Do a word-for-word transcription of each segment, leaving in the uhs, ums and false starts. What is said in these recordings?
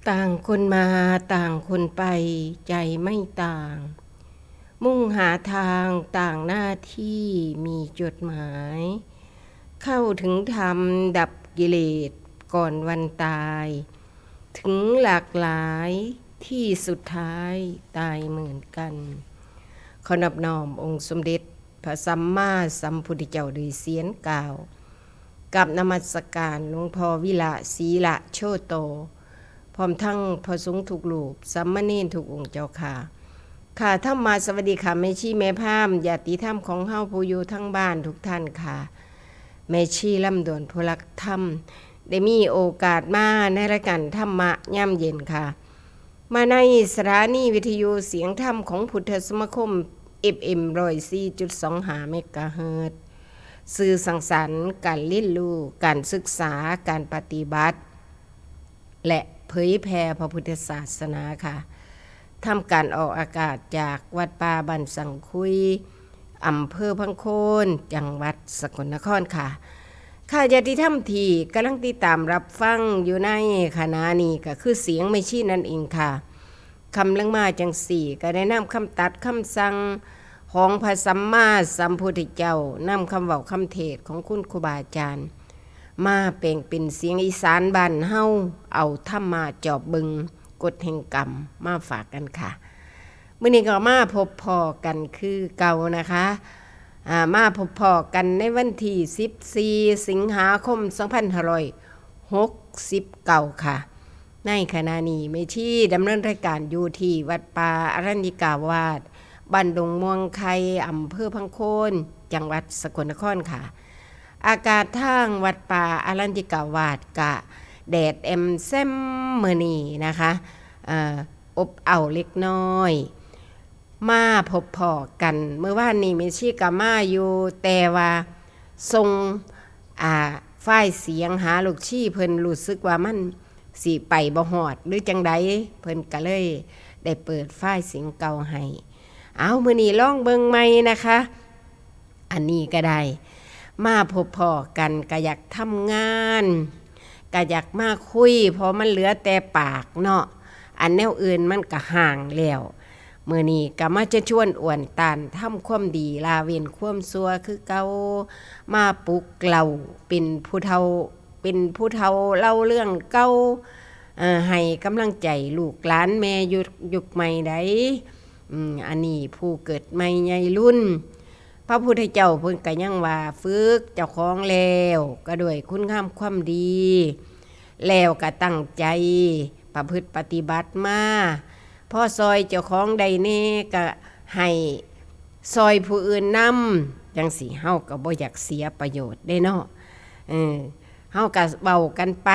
ต่างคนมาต่างคนไป ใจไม่ต่าง มุ่งหาทางต่างหน้าที่ มีจดหมาย เข้าถึงธรรมดับกิเลสก่อนวันตาย ถึงหลากหลายที่สุดท้ายตายเหมือนกัน ขอนอบน้อมองค์สมเด็จพระสัมมาสัมพุทธเจ้าโดยเสียงกล่าว กับนมัสการหลวงพ่อวิระ ศีระโชโต พร้อมทั้งพระสงฆ์ทุกรูป สามเณรทุกองค์เจ้าค่ะ ค่ะ ธรรมะสวัสดีค่ะ แม่ชีแม่พราหมณ์ ญาติธรรมของเฮาผู้อยู่ทางบ้านทุกท่านค่ะ แม่ชีลำดวนผู้รักธรรม ได้มีโอกาสมาในรายการธรรมะยามเย็นค่ะ มาในสถานีวิทยุเสียงธรรมของพุทธสมาคม เอฟเอ็ม ร้อยสี่จุดสองห้า เมกะเฮิรตซ์ สื่อสังสรรค์ การเรียนรู้ การศึกษา การปฏิบัติ และเผยแผ่พระพุทธศาสนาค่ะ ทำการออกอากาศจากวัดป่าบ้านสังคุย อำเภอพังโคน จังหวัดสกลนครค่ะ ค่ะ ญาติธรรมที่กำลังติดตามรับฟังอยู่ในขณะนี้ก็คือเสียงแม่ชีนั่นเองค่ะ คำเรื่องมาจังสี่ ก็ได้นำคำตัดคำสั่งของพระสัมมาสัมพุทธเจ้า นำคำเว้าคำเทศน์ของคุณครูบาอาจารย์ มาแปลงเป็นเสียงอีสานบ้านเฮา เอาธรรมะจอบเบิ่งกฎแห่งกรรมมาฝากกันค่ะ มื้อนี้ก็มาพบพ้อกันคือเก่านะคะ อ่า มาพบพ้อกันในวันที่ สิบสี่ สิงหาคม สองพันห้าร้อยหกสิบเก้า ค่ะ ในขณะนี้แม่ชีดำเนินรายการอยู่ที่วัดป่าอรัญญิกาวาส บ้านดงม่วงไข่ อำเภอพังโคน จังหวัดสกลนครค่ะ อากาศทางวัดป่าอรัญญิกาวาสกะแดดแอมแซมมื้อนี้นะคะ เอ่อ อบอ้าวเล็กน้อย มาพบพ้อกัน มื้อวานนี้แม่ชีกะมาอยู่ แต่ว่าส่ง อ่า ไฟล์เสียงหาลูกชีเพิ่นรู้สึกว่ามันสิไปบ่ฮอดหรือจั่งใด เพิ่นกะเลยได้เปิดไฟล์เสียงเก่าให้ เอา มื้อนี้ลองเบิ่งใหม่นะคะ อันนี้ก็ได้ มาพบพ้อกันกะอยากทำงาน กะอยากมาคุย เพราะมันเหลือแต่ปากเนาะ อันแนวอื่นมันกะห่างแล้ว มื้อนี้กะมาจะชวนอ้วนต้านทำความดี ละเว้นความชั่วคือเก่า มาปลุกเร้าเป็นผู้เฒ่า เป็นผู้เฒ่าเล่าเรื่องเก่า เอ่อ ให้กำลังใจลูกหลานแม่ยุค ยุคใหม่ใด อืม อันนี้ผู้เกิดใหม่ใหญ่รุ่น พระพุทธเจ้าเพิ่นกะยังว่า ฝึกเจ้าของแล้ว ก็ด้วยคุณงามความดี แล้วก็ตั้งใจประพฤติปฏิบัติมา พอซอยเจ้าของได้แหน่ก็ให้ซอยผู้อื่นนำ จั่งซี้เฮาก็บ่อยากเสียประโยชน์เด้เนาะ เออ เฮาก็เว้ากันไป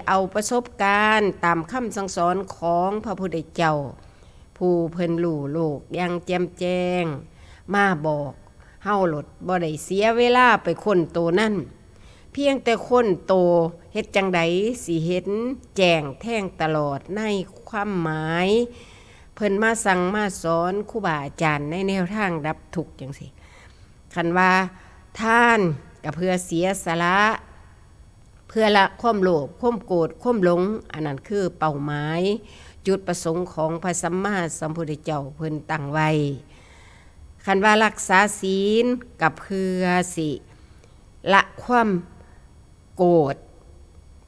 เอาประสบการณ์ตามคำสั่งสอนของพระพุทธเจ้า ผู้เพิ่นรู้โลกอย่างแจ่มแจ้ง มาบอกเฮาโลด บ่ได้เสียเวลาไปค้นโตนั่น เพียงแต่ค้นโต เฮ็ดจั่งใดสิเห็นแจ้งแทงตลอดในความหมาย เพิ่นมาสั่งมาสอนครูบาอาจารย์ในแนวทางดับทุกข์จั่งซี้ คันว่าทานก็เพื่อเสียสละ เพื่อละความโลภ ความโกรธ ความหลง อันนั้นคือเป้าหมาย จุดประสงค์ของพระสัมมาสัมพุทธเจ้าเพิ่นตั้งไว้ คันว่ารักษาศีลก็เพื่อสิละความโกรธ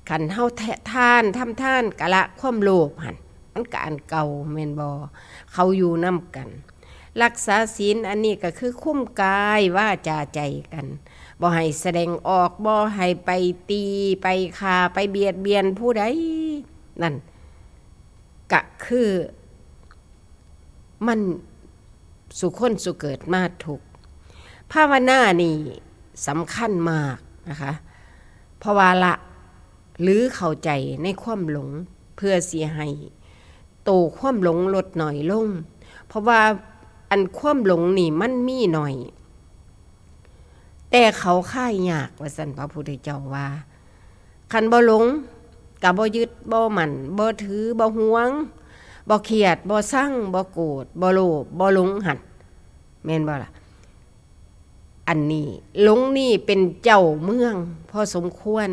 คันเฮาแท- ทาน ทำทานก็ละความโลภหั่น มันก็อันเก่าแม่นบ่ เขาอยู่นำกัน รักษาศีลอันนี้ก็คือคุมกายวาจาใจกัน บ่ให้แสดงออก บ่ให้ไปตี ไปฆ่า ไปเบียดเบียนผู้ใด นั่นก็คือ มันสู่คนสู่เกิดมาทุกข์ ภาวนานี่สำคัญมากนะคะ เพราะว่าละ หรือเข้าใจในความหลง เพื่อสิให้โตความหลงลดน้อยลง เพราะว่าอันความหลงนี่มันมีน้อย แต่เขาคลายยาก ว่าซั่น พระพุทธเจ้าว่า คันบ่หลง ก็บ่ยึด บ่มั่น บ่ถือ บ่หวง บ่เครียด บ่ซัง บ่โกรธ บ่โลภ บ่หลงหั่น แม่นบ่ล่ะ อันนี้หลงนี่เป็นเจ้าเมืองพอสมควร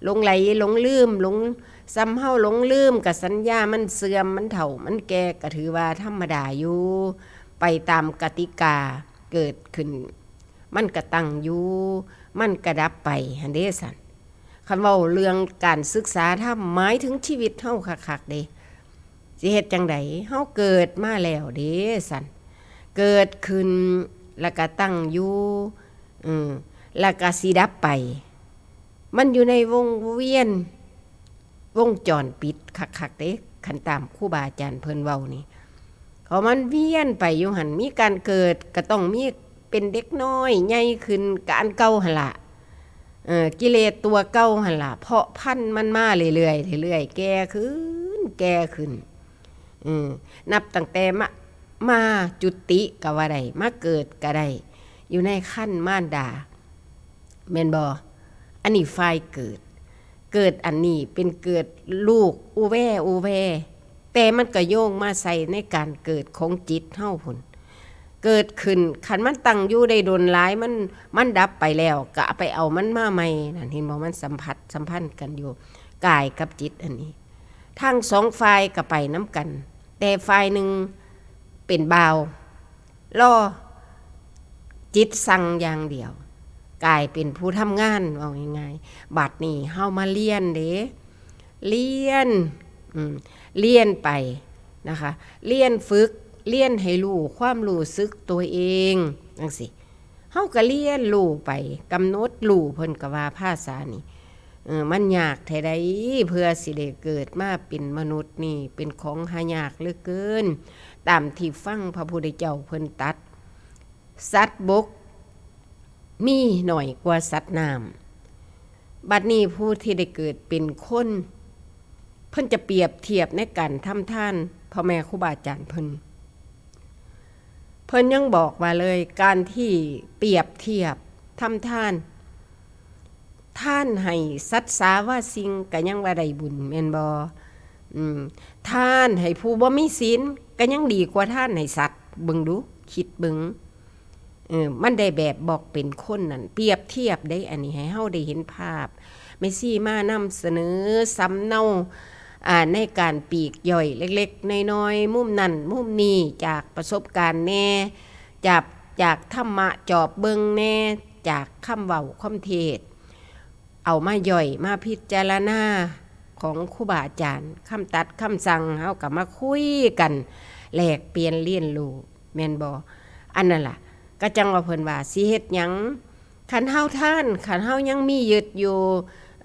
หลงไหล หลงลืม หลง ส่ำเฮาหลงลืม กะสัญญามันเสื่อม มันเฒ่า มันแก่ กะถือว่าธรรมดาอยู่ ไปตามกติกา เกิดขึ้น มันกะตั้งอยู่ มันกะดับไป หั้นเด้สัน คันเว้าเรื่องการศึกษาธรรม หมายถึงชีวิตเฮาคักๆ เด้ สิเฮ็ดจั่งใด เฮาเกิดมาแล้วเด้สัน เกิดขึ้น แล้วกะตั้งอยู่ อืม แล้วกะสิดับไป มันอยู่ในวงเวียน วงจรปิดคักๆ เด้ คันตามครูบาอาจารย์เพิ่นเว้านี่ เขามันเวียนไปอยู่หั่น มีการเกิดกะต้องมีเป็นเด็กน้อย ใหญ่ขึ้นกะอันเก่าหั่นล่ะ เอ่อ กิเลสตัวเก่าหั่นล่ะ เพาะพันธุ์มันมาเรื่อยๆ เรื่อยๆ แก่ขึ้น แก่ขึ้น อืม นับตั้งแต่มา มาจุติกะว่าได้ มาเกิดกะได้ อยู่ในครรภ์มารดา แม่นบ่ อันนี้ฝ่ายเกิด เกิดอันนี้เป็นเกิดลูกอูแวอูแว แต่มันกะโยงมาใส่ในการเกิดของจิตเฮาพุ้น เกิดขึ้น คันมันตั้งอยู่ได้โดนหลาย มัน มันดับไปแล้ว กะไปเอามันมาใหม่ นั่นเห็นบ่ มันสัมผัสสัมพันธ์กันอยู่ กายกับจิตอันนี้ ทั้งสองฝ่ายกะไปนำกัน แต่ฝ่ายหนึ่งเป็นบ่าว รอจิตสั่งอย่างเดียว กลายเป็นผู้ทำงาน เว้าง่ายๆ บัดนี้เฮามาเรียนเด้ เรียน อืม เรียนไปนะคะ เรียนฝึก เรียนให้รู้ความรู้สึกตัวเอง จั่งซี้ เฮากะเรียนรู้ไป กำหนดรู้ เพิ่นกะว่าภาษานี่ เออ มันยากแท้ใด เพื่อสิได้เกิดมาเป็นมนุษย์นี่ เป็นของหายากเหลือเกิน ตามที่ฟังพระพุทธเจ้าเพิ่นตรัส สัตว์บก มีน้อยกว่าสัตว์น้ำ บัดนี้ผู้ที่ได้เกิดเป็นคน เพิ่นจะเปรียบเทียบในการทำทาน พ่อแม่ครูบาอาจารย์เพิ่น เพิ่นยังบอกว่าเลย การที่เปรียบเทียบทำทาน ทานให้สัตว์สาวาสิ่งกะยังว่าได้บุญ แม่นบ่ อืม ทานให้ผู้บ่มีศีลกะยังดีกว่าทานให้สัตว์ เบิ่งดู คิดเบิ่ง เออ มันได้แบบบอกเป็นคนนั่น เปรียบเทียบได้ อันนี้ให้เฮาได้เห็นภาพ แม่ชีมานำเสนอสำเนา อ่า ในการปลีกย่อยเล็กๆ น้อยๆ มุมนั่นมุมนี่ จากประสบการณ์แน่ จาก จากธรรมะจอบเบิ่งแน่ จากคำเว้าคำเทศน์ เอามาย่อยมาพิจารณาของครูบาอาจารย์ คำตรัสคำสั่ง เฮากะมาคุยกัน แลกเปลี่ยนเรียนรู้ แม่นบ่ อันนั้นล่ะ กะจั่งว่าเพิ่นว่าสิเฮ็ดหยัง คันเฮาทาน คันเฮายังมียึดอยู่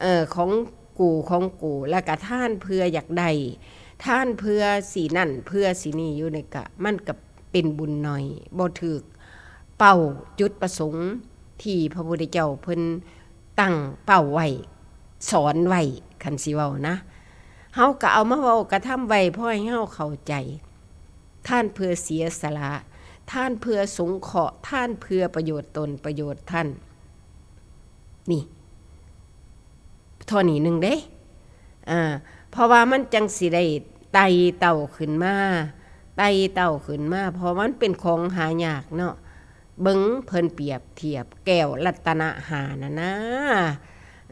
เอ่อ ของกูของกู แล้วกะทานเพื่ออยากได้ ทานเพื่อสินั่นเพื่อสินี่อยู่นี่กะ มันกะเป็นบุญน้อย บ่ถืกเป้าจุดประสงค์ที่พระพุทธเจ้าเพิ่นตั้งเป้าไว้ สอนไว้ คันสิเว้านะ เฮากะเอามาเว้ากะทำไว้ พอให้เฮาเข้าใจ ทานเพื่อเสียสละ ทานเพื่อสงเคราะห์ ทานเพื่อประโยชน์ตนประโยชน์ท่าน นี่ เท่านี้หนึ่งเด้ อ่า เพราะว่ามันจั่งสิได้ไต่เต้าขึ้นมา ไต่เต้าขึ้นมา เพราะมันเป็นของหายากเนาะ เบิ่งเพิ่นเปรียบเทียบแก้วรัตนหานะนะ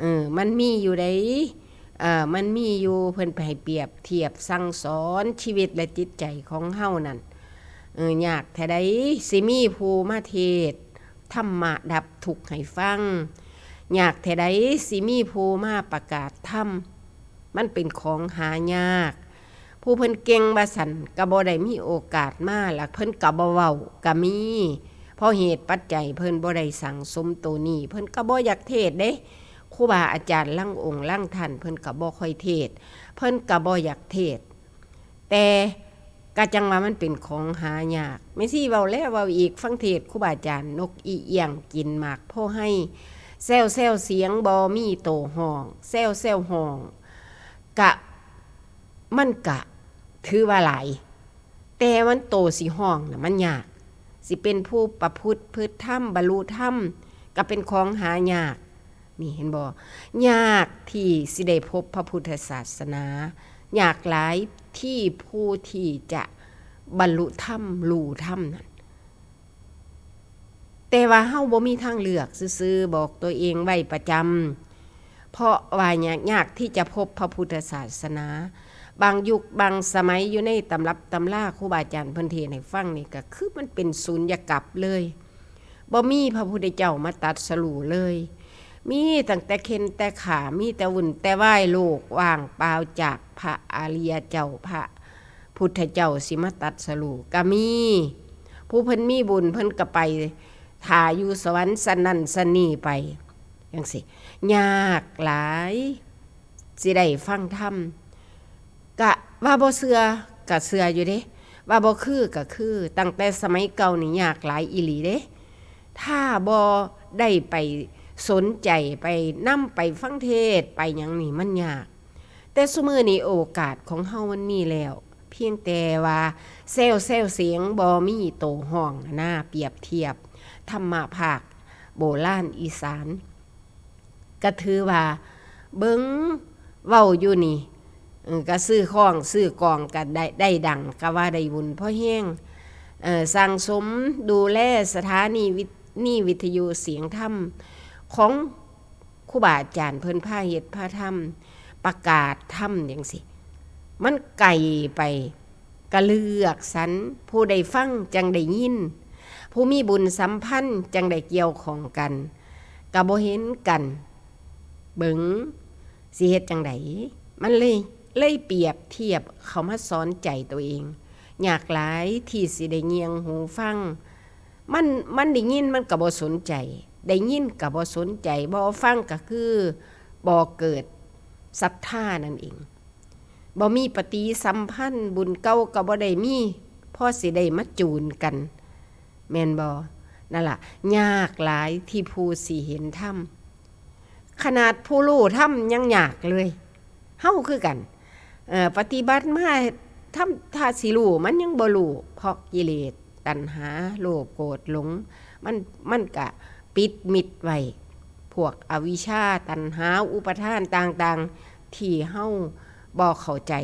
เออ มันมีอยู่เด้ เอ่อ มันมีอยู่ เพิ่นไปให้เปรียบเทียบสั่งสอนชีวิตและจิตใจของเฮานั่น เออ ยากแท้ใดสิมีผู้มาเทศน์ธรรมะดับทุกข์ให้ฟัง ยากแท้ใดสิมีผู้มาประกาศธรรม มันเป็นของหายาก ผู้เพิ่นเก่งว่าซั่นกะบ่ได้มีโอกาสมา และเพิ่นกะบ่เว้ากะมี เพราะเหตุปัจจัยเพิ่นบ่ได้สั่งสมโตนี้ เพิ่นกะบ่อยากเทศน์เด้ ครูบาอาจารย์ลางองค์ลางท่าน เพิ่นกะบ่ค่อยเทศน์ เพิ่นกะบ่อยากเทศน์ แต่กะจั่งว่ามันเป็นของหายาก แม่ชีเว้าแล้วเว้าอีก ฟังเทศน์ครูบาอาจารย์ นกอีเอี้ยงกินหมากโพธิ์ไฮ แซวๆ เสียงบ่มีโตฮ้อง แซวๆ ฮ้อง กะ มันกะถือว่าหลาย แต่มันโตสิฮ้องน่ะมันยาก สิเป็นผู้ประพฤติพฤติธรรม บรรลุธรรม กะเป็นของหายาก นี่เห็นบ่ ยากที่สิได้พบพระพุทธศาสนา ยากหลายที่ผู้ที่จะบรรลุธรรม รู้ธรรมนั่น แต่ว่าเฮาบ่มีทางเลือกซื่อๆ บอกตัวเองไว้ประจำ เพราะว่ายาก ยากที่จะพบพระพุทธศาสนา บางยุคบางสมัยอยู่ในตำรับตำราครูบาอาจารย์เพิ่นเทศน์ให้ฟังนี่ก็คือมันเป็นสุญญากาศเลย บ่มีพระพุทธเจ้ามาตรัสรู้เลย มีตั้งแต่เข็ญแต่ฆ่า มีแต่วุ่นแต่วาย โลกว่างเปล่าจากพระอริยเจ้า พระพุทธเจ้าสิมาตรัสรู้ก็มี ผู้เพิ่นมีบุญเพิ่นก็ไปถ่าอยู่สวรรค์ชั้นนั้นชั้นนี้ไป จั่งซี้ ยากหลายสิได้ฟังธรรม กะว่าบ่เชื่อกะเชื่ออยู่เด้ ว่าบ่คือก็คือ ตั้งแต่สมัยเก่านี่ยากหลายอีหลีเด้ ถ้าบ่ได้ไปสนใจ ไปนำไปฟังเทศน์ ไปหยังนี่มันยาก แต่ซุมื้อนี้โอกาสของเฮามันมีแล้ว เพียงแต่ว่าแซวๆ เสียงบ่มีโตฮ้องนะ เปรียบเทียบธรรมะภาคโบราณอีสาน ก็ถือว่าเบิ่งเว้าอยู่นี่ เออ ก็ซื้อข้องซื้อกองก็ได้ ได้ดัง ก็ว่าได้บุญพอแฮง เอ่อ สั่งสมดูแลสถานีวิท- นีวิทยุเสียงธรรมของครูบาอาจารย์เพิ่นพาเฮ็ดพาทำ ประกาศธรรมจั่งซี้ มันไกลไป ก็เลือกสรร ผู้ได้ฟังจั่งได้ยิน ผู้มีบุญสัมพันธ์จั่งได้เกี่ยวข้องกัน ก็บ่เห็นกัน เบิ่งสิเฮ็ดจั่งใด มันเลย เลยเปรียบเทียบเข้ามาสอนใจตัวเอง ยากหลายที่สิได้เงี่ยงหูฟัง มัน มันได้ยินมันก็บ่สนใจ ได้ยินก็บ่สนใจ บ่ฟังก็คือบ่เกิดศรัทธานั่นเอง บ่มีปฏิสัมพันธ์ บุญเก่าก็บ่ได้มี พอสิได้มาจูนกัน แม่นบ่ นั่นล่ะ ยากหลายที่ผู้สิเห็นธรรม ขนาดผู้รู้ธรรมยังยากเลย เฮาคือกัน เอ่อ ปฏิบัติมาธรรม ถ้าสิรู้มันยังบ่รู้ เพราะกิเลส ตัณหา โลภ โกรธ หลง มัน มันกะปิดมิดไว้ พวกอวิชชา ตัณหา อุปาทานต่างๆ ที่เฮาบ่เข้าใจ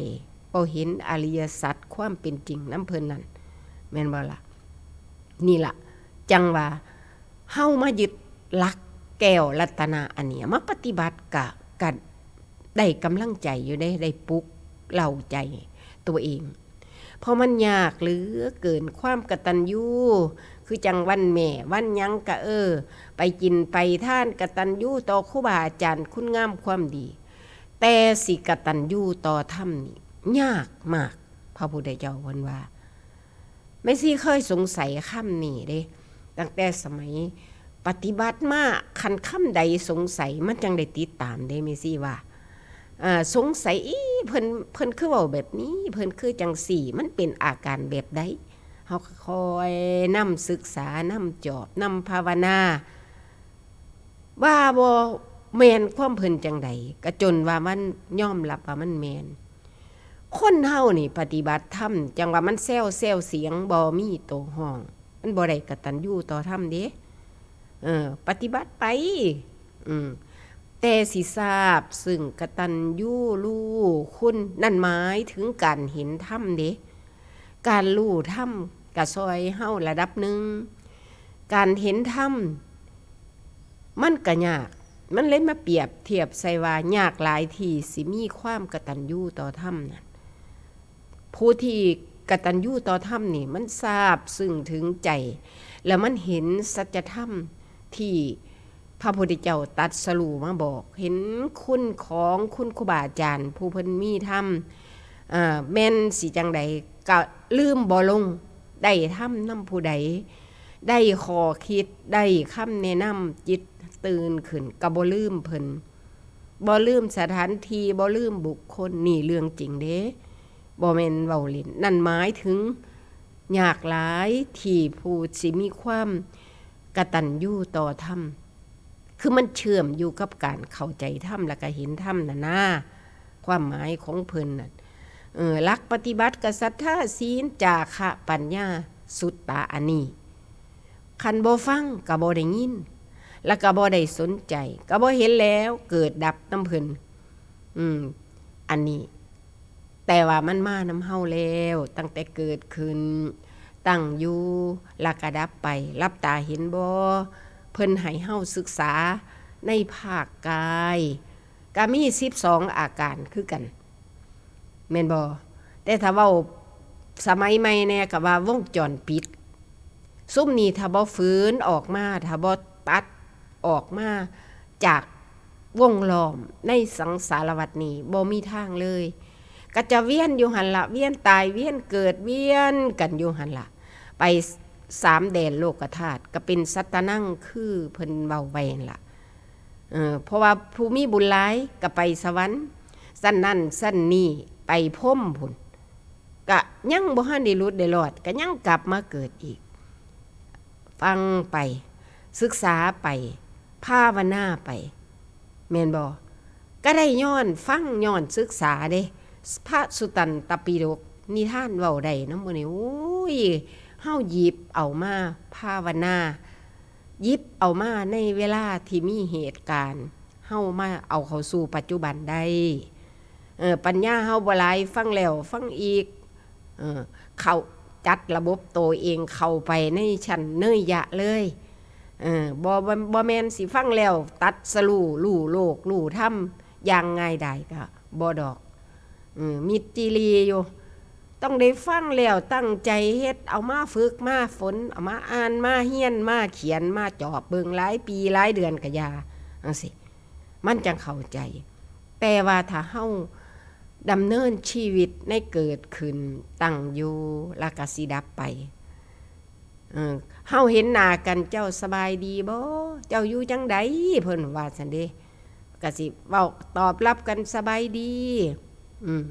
บ่เห็นอริยสัจความเป็นจริงนำเพิ่นนั่น แม่นบ่ล่ะ นี่ล่ะ จั่งว่าเฮามายึดหลักแก้วรัตนะอันนี้ มาปฏิบัติกะ กะได้กำลังใจอยู่เด้ ได้ปลุกเร้าใจตัวเอง เพราะมันยากเหลือเกิน ความกตัญญู คือจั่งวันแม่ วันหยังกะ เออ ไปกินไปทาน กตัญญูต่อครูบาอาจารย์ คุณงามความดี แต่สิกตัญญูต่อธรรมนี่ยากมาก พระพุทธเจ้าเพิ่นว่า แม่ชีเคยสงสัยคำนี้เด้ ตั้งแต่สมัยปฏิบัติมา คันคำใดสงสัยมันจั่งได้ติดตามเด้ แม่ชีว่า อ่า สงสัย อี เพิ่น เพิ่นคือเว้าแบบนี้ เพิ่นคือจั่งซี้ มันเป็นอาการแบบใด เฮาก็คอยนำศึกษา นำจอบ นำภาวนา ว่าบ่แม่นความเพิ่นจั่งใด ก็จนว่ามันยอมรับว่ามันแม่น คนเฮานี่ปฏิบัติธรรม จั่งว่ามันแซวแซวเสียง บ่มีโตฮ้อง มันบ่ได้กตัญญูต่อธรรมเด้ เออ ปฏิบัติไป อืม แต่สิซาบซึ่งกตัญญูรู้คุณ นั่นหมายถึงการเห็นธรรมเด้ การรู้ธรรมก็ซ่อยเฮาระดับหนึ่ง การเห็นธรรม มันก็ยาก มันเลยมาเปรียบเทียบใส่ว่ายากหลายที่สิมีความกตัญญูต่อธรรมนั่น ผู้ที่กตัญญูต่อธรรมนี่ มันซาบซึ้งถึงใจ แล้วมันเห็นสัจธรรมที่พระพุทธเจ้าตรัสรู้มาบอก เห็นคุณของคุณครูบาอาจารย์ผู้เพิ่นมีธรรม เอ่อ แม่นสิจั่งใดก็ลืมบ่ลง ได้ธรรมนำผู้ใด ได้ข้อคิด ได้คำแนะนำ จิตตื่นขึ้น ก็บ่ลืมเพิ่น บ่ลืมสถานที่ บ่ลืมบุคคล นี่เรื่องจริงเด้ บ่แม่นเว้าเล่น นั่นหมายถึงยากหลายที่ผู้สิมีความกตัญญูต่อธรรม คือมันเชื่อมอยู่กับการเข้าใจธรรม แล้วก็เห็นธรรมน่ะนะ ความหมายของเพิ่นน่ะ เออ หลักปฏิบัติก็ศรัทธา ศีล จาคะ ปัญญา สุตตะ อันนี้ คันบ่ฟังก็บ่ได้ยิน แล้วก็บ่ได้สนใจ ก็บ่เห็นแล้วเกิดดับนำเพิ่น อืม อันนี้ แต่ว่ามันมานำเฮาแล้ว ตั้งแต่เกิดขึ้น ตั้งอยู่ แล้วก็ดับไป หลับตาเห็นบ่ เพิ่นให้เฮาศึกษาในภาคกาย ก็มีสิบสองอาการคือกัน แม่นบ่? แต่ถ้าเว้าสมัยใหม่แน่ก็ว่าวงจรปิด ซุมนี้ถ้าบ่ฝืนออกมา ถ้าบ่ตัดออกมาจากวงล้อมในสังสารวัฏนี้ บ่มีทางเลย ก็จะเวียนอยู่หั่นละ เวียนตาย เวียนเกิด เวียนกันอยู่หั่นละ ไปสามแดนโลกธาตุ ก็เป็นสัตตนัง คือเพิ่นเว้าไว้หั่นละ เออ เพราะว่าผู้มีบุญหลายก็ไปสวรรค์ ชั้นนั้นชั้นนี้ ไปพรหมพุ้น ก็ยังบ่ทันได้หลุดได้รอด ก็ยังกลับมาเกิดอีก ฟังไป ศึกษาไป ภาวนาไป แม่นบ่? ก็ได้ย้อนฟังย้อนศึกษาเด้ พระสุตตันตปิฎก นิทานเว้าได้นำหมู่นี้ โอ้ย เฮาหยิบเอามาภาวนา หยิบเอามาในเวลาที่มีเหตุการณ์ เฮามาเอาเข้าสู่ปัจจุบันได้ เออ ปัญญาเฮาบ่หลาย ฟังแล้วฟังอีก เออ เข้า จัดระบบโตเองเข้าไปในชั้นเนยยะเลย เออ บ่ บ่ บ่แม่นสิฟังแล้วตรัสรู้ รู้โลก รู้ธรรม อย่างง่ายดายก็บ่ดอก เออ มิดจีรีอยู่ ต้องได้ฟังแล้วตั้งใจเฮ็ด เอามาฝึกมาฝน เอามาอ่าน มาเรียน มาเขียน มาจอบเบิ่งหลายปีหลายเดือนก็อย่า จั่งซี้ มันจั่งเข้าใจ แต่ว่าถ้าเฮาดำเนินชีวิตในเกิดขึ้น ตั้งอยู่ แล้วก็สิดับไป เออ เฮาเห็นหน้ากัน เจ้าสบายดีบ่? เจ้าอยู่จั่งใด? เพิ่นว่าซั่นเด้ ก็สิเว้าตอบรับกัน สบายดี อืม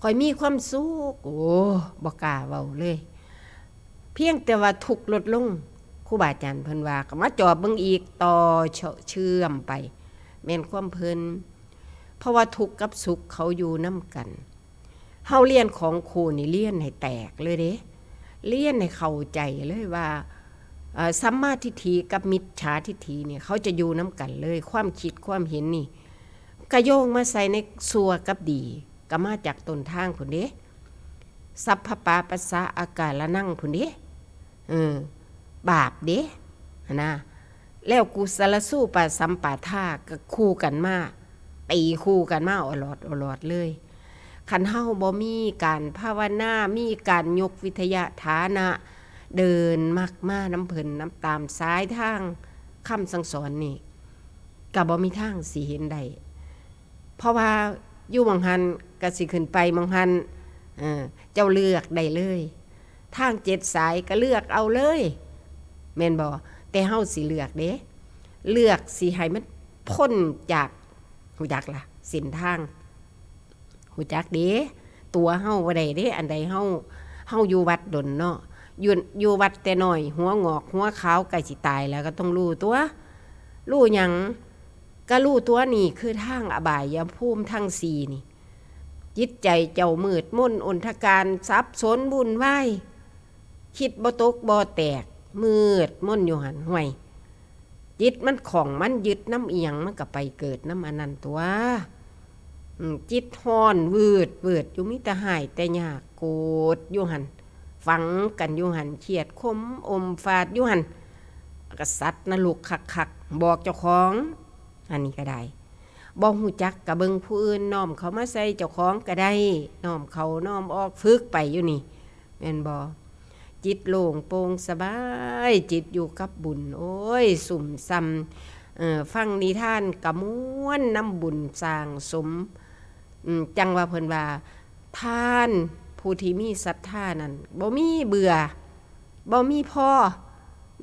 ข้อยมีความสุข โอ้ บ่กล้าเว้าเลย เพียงแต่ว่าทุกข์ลดลง ครูบาอาจารย์เพิ่นว่า ก็มาจอบเบิ่งอีก ต่อเชื่อมไป แม่นความเพิ่น เพราะว่าทุกข์กับสุขเขาอยู่นำกัน เฮาเรียนของครูนี่เรียนให้แตกเลยเด้ เรียนให้เข้าใจเลยว่า เอ่อ สัมมาทิฏฐิกับมิจฉาทิฏฐิเนี่ย เขาจะอยู่นำกันเลย ความคิดความเห็นนี่ ก็โยงมาใส่ในชั่วกับดี ก็มาจากต้นทางพุ้นเด้ สัพพปาปัสสะอาการะนังพุ้นเด้ เออ บาปเด้ หั้นนะ แล้วกุศลสูปสัมปาทาก็คู่กันมา ตีคู่กันมาอลอดอลอดเลย คันเฮาบ่มีการภาวนา มีการยกวิทยาฐานะ เดินมักมานำเพิ่น นำตามสายทางคำสั่งสอนนี่ ก็บ่มีทางสิเห็นได้ เพราะว่าอยู่หม่องหั้นก็สิขึ้นไปหม่องหั้น เออ เจ้าเลือกได้เลย ทางเจ็ดสายก็เลือกเอาเลย แม่นบ่? แต่เฮาสิเลือกเด้ เลือกสิให้มันพ้นจาก ฮู้จักล่ะ เส้นทาง ฮู้จักเด้ ตั๋วเฮาบ่ได้เด้ อันใดเฮา เฮาอยู่วัดดนเนาะ อยู่ อยู่วัดแต่น้อย หัวงอกหัวขาว ใกล้สิตายแล้วก็ต้องรู้ตั๋ว รู้หยัง ก็รู้ตั๋วนี่คือทางอบายภูมิทั้งสี่นี่ จิตใจเจ้ามืดมนอนทการ สับสนวุ่นวาย คิดบ่ตกบ่แตก มืดมนอยู่หั่น ห่วย จิตมันข้อง มันยึดนำอิหยัง มันก็ไปเกิดนำอันนั้นตั๋ว อืม จิตฮ้อนวืดวืดอยู่ มีแต่ฮ้ายแต่ยาก โกรธอยู่หั่น ฝังกันอยู่หั่น เครียดขมอมฝาดอยู่หั่น ก็สัตว์นรกคักๆ บอกเจ้าของ อันนี้ก็ได้ บ่ฮู้จักก็เบิ่งผู้อื่นน้อมเข้ามาใส่เจ้าของก็ได้ น้อมเข้าน้อมออก ฝึกไปอยู่นี่ แม่นบ่? จิตโล่งโปร่งสบาย จิตอยู่กับบุญ โอ้ย ซุ่มซ่ำ เอ่อ ฟังนิทานก็ม่วนนำบุญสร้างสม อืม จั่งว่าเพิ่นว่า ทานผู้ที่มีศรัทธานั้น บ่มีเบื่อ บ่มีพอ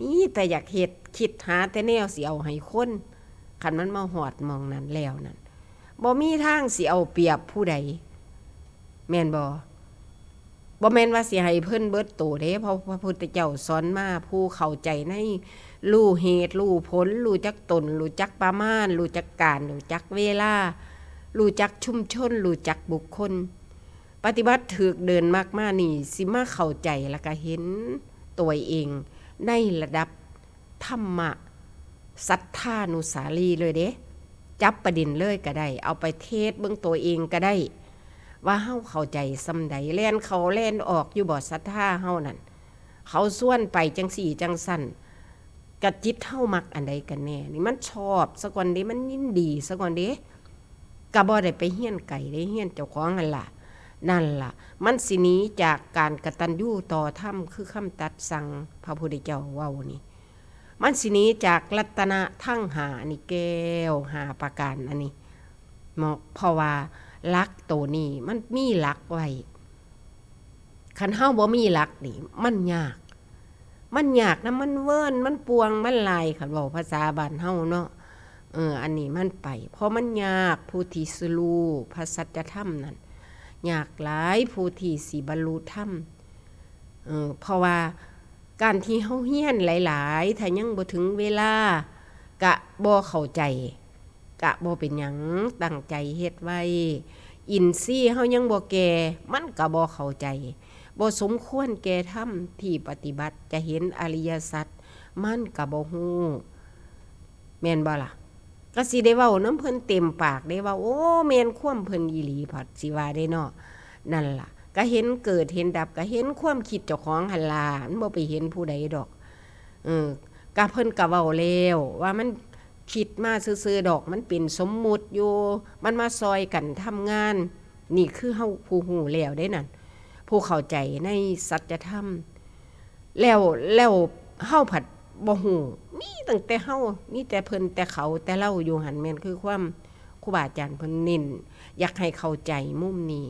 มีแต่อยากเฮ็ด คิดหาแต่แนวสิเอาให้คน คันมันมาฮอดหม่องนั้นแล้วนั่น บ่มีทางสิเอาเปรียบผู้ใด แม่นบ่? บ่แม่นว่าสิให้เพิ่นเบิดโตเด้ เพราะพระพุทธเจ้าสอนมา ผู้เข้าใจใน รู้เหตุ รู้ผล รู้จักตน รู้จักประมาณ รู้จักกาล รู้จักเวลา รู้จักชุมชน รู้จักบุคคล ปฏิบัติถูกเดินมรรคมานี่ สิมาเข้าใจแล้วก็เห็นตัวเองในระดับธรรมะ สัทธานุสาลีเลยเด้ จับประเด็นเลยก็ได้ เอาไปเทสเบิ่งตัวเองก็ได้ ว่าเฮาเข้าใจส่ำใด แล่นเข้าแล่นออกอยู่บ่ ศรัทธาเฮานั่น เขาชวนไปจั่งซี้จั่งซั้น กะจิตเฮามักอันใดกันแน่ นี่มันชอบซะก่อนเด้ มันยินดีซะก่อนเด้ กะบ่ได้ไปเฮียนไกลเด้ เฮียนเจ้าของหั่นล่ะ นั่นล่ะ มันสิหนีจากการกตัญญูต่อธรรม คือคำตรัสสั่งพระพุทธเจ้าเว้านี่ มันสิหนีจากรัตนะทั้งห้านี่ แก้วห้าประการอันนี้เนาะ เพราะว่าหลักโตนี้มันมีหลักไว้ คันเฮาบ่มีหลักนี่ มันยาก มันยากนะ มันเวิ้น มันป่วง มันลาย คันเว้าภาษาบ้านเฮาเนาะ เออ อันนี้มันไป เพราะมันยากผู้ที่สิรู้พระสัจธรรมนั่น ยากหลายผู้ที่สิบรรลุธรรม เออ เพราะว่าการที่เฮาเฮียนหลายๆ ถ้ายังบ่ถึงเวลา กะบ่เข้าใจ กะบ่เป็นหยัง ตั้งใจเฮ็ดไว้ อินทรีย์เฮายังบ่แก่ มันกะบ่เข้าใจ บ่สมควรแก่ธรรมที่ปฏิบัติ จะเห็นอริยสัจ มันกะบ่ฮู้ แม่นบ่ล่ะ กะสิได้เว้านำเพิ่นเต็มปากเด้ว่า โอ้ แม่นความเพิ่นอีหลี พัดสิว่าเด้เนาะ นั่นล่ะ กะเห็นเกิดเห็นดับ กะเห็นความคิดเจ้าของหั่นล่ะ มันบ่ไปเห็นผู้ใดดอก เออ กะเพิ่นกะเว้าแล้วว่ามันคิดมาซื่อๆดอก มันเป็นสมมุติอยู่ มันมาซ่อยกันทำงาน นี่คือเฮาผู้ฮู้แล้วเด้นั่น ผู้เข้าใจในสัจธรรม แล้ว แล้วเฮาผัดบ่ฮู้ มีตั้งแต่เฮา มีแต่เพิ่น แต่เขา แต่ลาวอยู่หั่น แม่นคือความครูบาอาจารย์เพิ่นเน้น อยากให้เข้าใจมุมนี้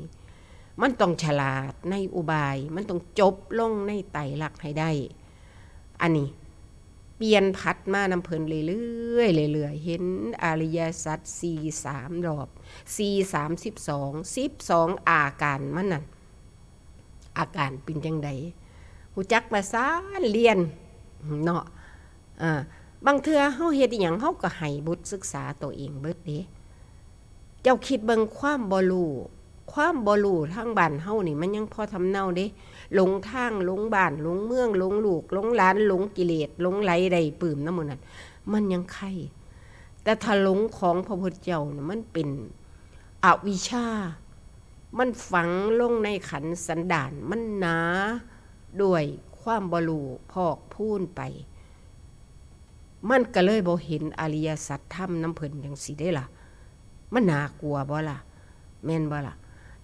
มันต้องฉลาดในอุบาย มันต้องจบลงในไตรลักษณ์ให้ได้ อันนี้เปลี่ยนผัดมานำเพิ่นเรื่อยๆ เรื่อยๆ เห็นอริยสัจสี่สามรอบ สี่สามสิบสอง สิบสองอาการมันนั่น อาการเป็นจั่งใด ฮู้จักประสานเรียนเนาะ อ่า บางเทื่อเฮาเฮ็ดอิหยัง เฮาก็ให้บทศึกษาตัวเองเบิดเด้ เจ้าคิดเบิ่งความบ่รู้ ความบ่รู้ทางบ้านเฮานี่มันยังพอทำเนาเด้ หลงทาง หลงบ้าน หลงเมือง หลงลูก หลงหลาน หลงกิเลส หลงไหลได้ปื้มนำหมู่นั้น มันยังไค แต่ถ้าหลงของพระพุทธเจ้าน่ะ มันเป็นอวิชชา มันฝังลงในขันธ์สันดาน มันหนาด้วยความบ่รู้พอกพูนไป มันก็เลยบ่เห็นอริยสัจธรรมนำเพิ่นจั่งซี้เด้ล่ะ มันน่ากลัวบ่ล่ะ แม่นบ่ล่ะ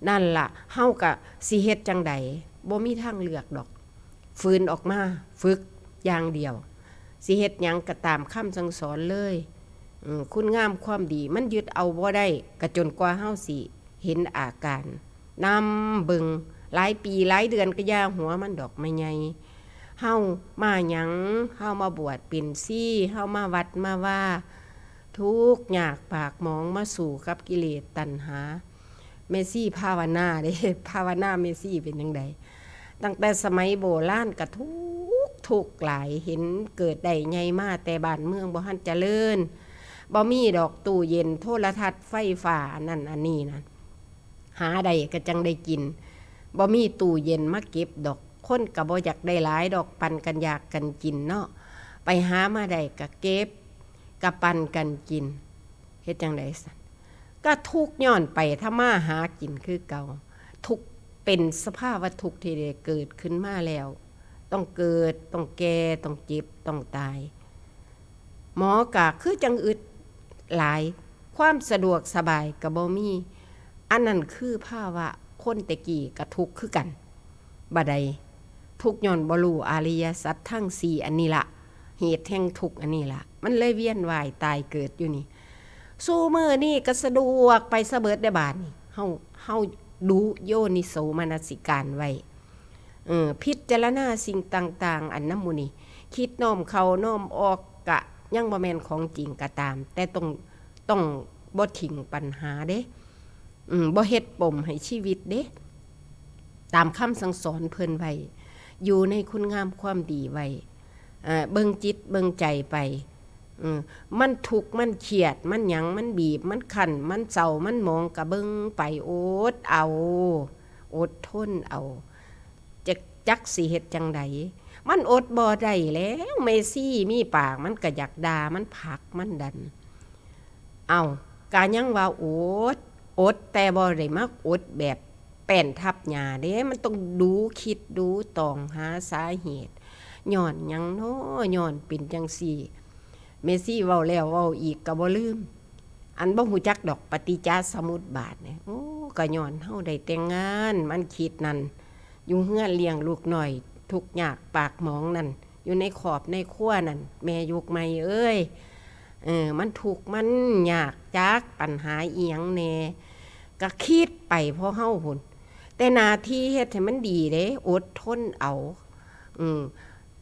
นั่นล่ะ เฮาก็สิเฮ็ดจั่งใด บ่มีทางเลือกดอก ฝืนออกมา ฝึกอย่างเดียว สิเฮ็ดหยังก็ตามคำสั่งสอนเลย อืม คุณงามความดี มันยึดเอาบ่ได้ ก็จนกว่าเฮาสิเห็นอาการ นำเบิ่ง หลายปีหลายเดือนก็อย่าหัวมันดอกแม่ใหญ่ เฮามาหยัง เฮามาบวชเป็นชี เฮามาวัดมาวา ทุกข์ยากปากหมอง มาสู้กับกิเลสตัณหา แม่ชีภาวนาเด้ ภาวนาแม่ชีเป็นจั่งใด ตั้งแต่สมัยโบราณก็ทุกข์ ทุกข์หลาย เห็นเกิดได้ใหญ่มา แต่บ้านเมืองบ่ทันเจริญ บ่มีดอกตู้เย็น โทรทัศน์ ไฟฟ้า อันนั้นอันนี้นั่น หาได้ก็จั่งได้กิน บ่มีตู้เย็นมาเก็บดอก คนก็บ่อยากได้หลายดอก ปันกันอยากกันกินเนาะ ไปหามาได้ก็เก็บ ก็ปันกันกิน เฮ็ดจั่งใดซั้น ก็ทุกข์ย้อนไปทำมาหากินคือเก่า ทุกข์เป็นสภาวะทุกข์ที่ได้เกิดขึ้นมาแล้ว ต้องเกิด ต้องแก่ ต้องเจ็บ ต้องตาย หมอก็คือจั่งอึดหลาย ความสะดวกสบายก็บ่มี อันนั้นคือภาวะคนแต่กี้ก็ทุกข์คือกัน บ่ใด ทุกข์ย้อนบ่รู้อริยสัจทั้งสี่อันนี้ละ เหตุแห่งทุกข์อันนี้ละ มันเลยเวียนว่ายตายเกิดอยู่นี่ ซุมื้อนี้ก็สะดวกไปซะเบิดเด้บาดนี้ เฮา เฮาดูโยนิโสมนสิการไว้ เออ พิจารณาสิ่งต่างๆ อันนำหมู่นี้ คิดน้อมเข้าน้อมออก กะยังบ่แม่นของจริงก็ตาม แต่ต้อง ต้องบ่ทิ้งปัญหาเด้ อืม บ่เฮ็ดปมให้ชีวิตเด้ ตามคำสั่งสอนเพิ่นไว้ อยู่ในคุณงามความดีไว้ เอ่อ เบิ่งจิตเบิ่งใจไป อืม มันทุกข์มันเครียด มันหยัง มันบีบ มันคั้น มันเศร้า มันหมอง ก็เบิ่งไป อดเอา อดทนเอา จัก จักสิเฮ็ดจั่งใด มันอดบ่ได้แล้ว แม่ชีมีปาก มันก็อยากด่า มันผลัก มันดัน เอ้า ก็ยังว่าอด อด แต่บ่ได้มาอดแบบแป้นทับหญ้าเด้ มันต้องดูคิดดูตองหาสาเหตุ ย้อนหยังน้อ ย้อนเป็นจั่งซี้ แม่ชีเว้าแล้วเว้าอีกก็บ่ลืม อันบ่ฮู้จักดอกปฏิจจสมุปบาทเนี่ย โอ้ ก็ย้อนเฮาได้แต่งงาน มันคิดนั่น อยู่เฮือนเลี้ยงลูกน้อย ทุกข์ยากปากหมองนั่น อยู่ในครอบในครัวนั่น แม่ยุคใหม่เอ้ย เออ มันทุกข์มันยาก จักปัญหาอิหยังแหน่ ก็คิดไปเพราะเฮาพุ้น แต่หน้าที่เฮ็ดให้มันดีเด้ อดทนเอา อืม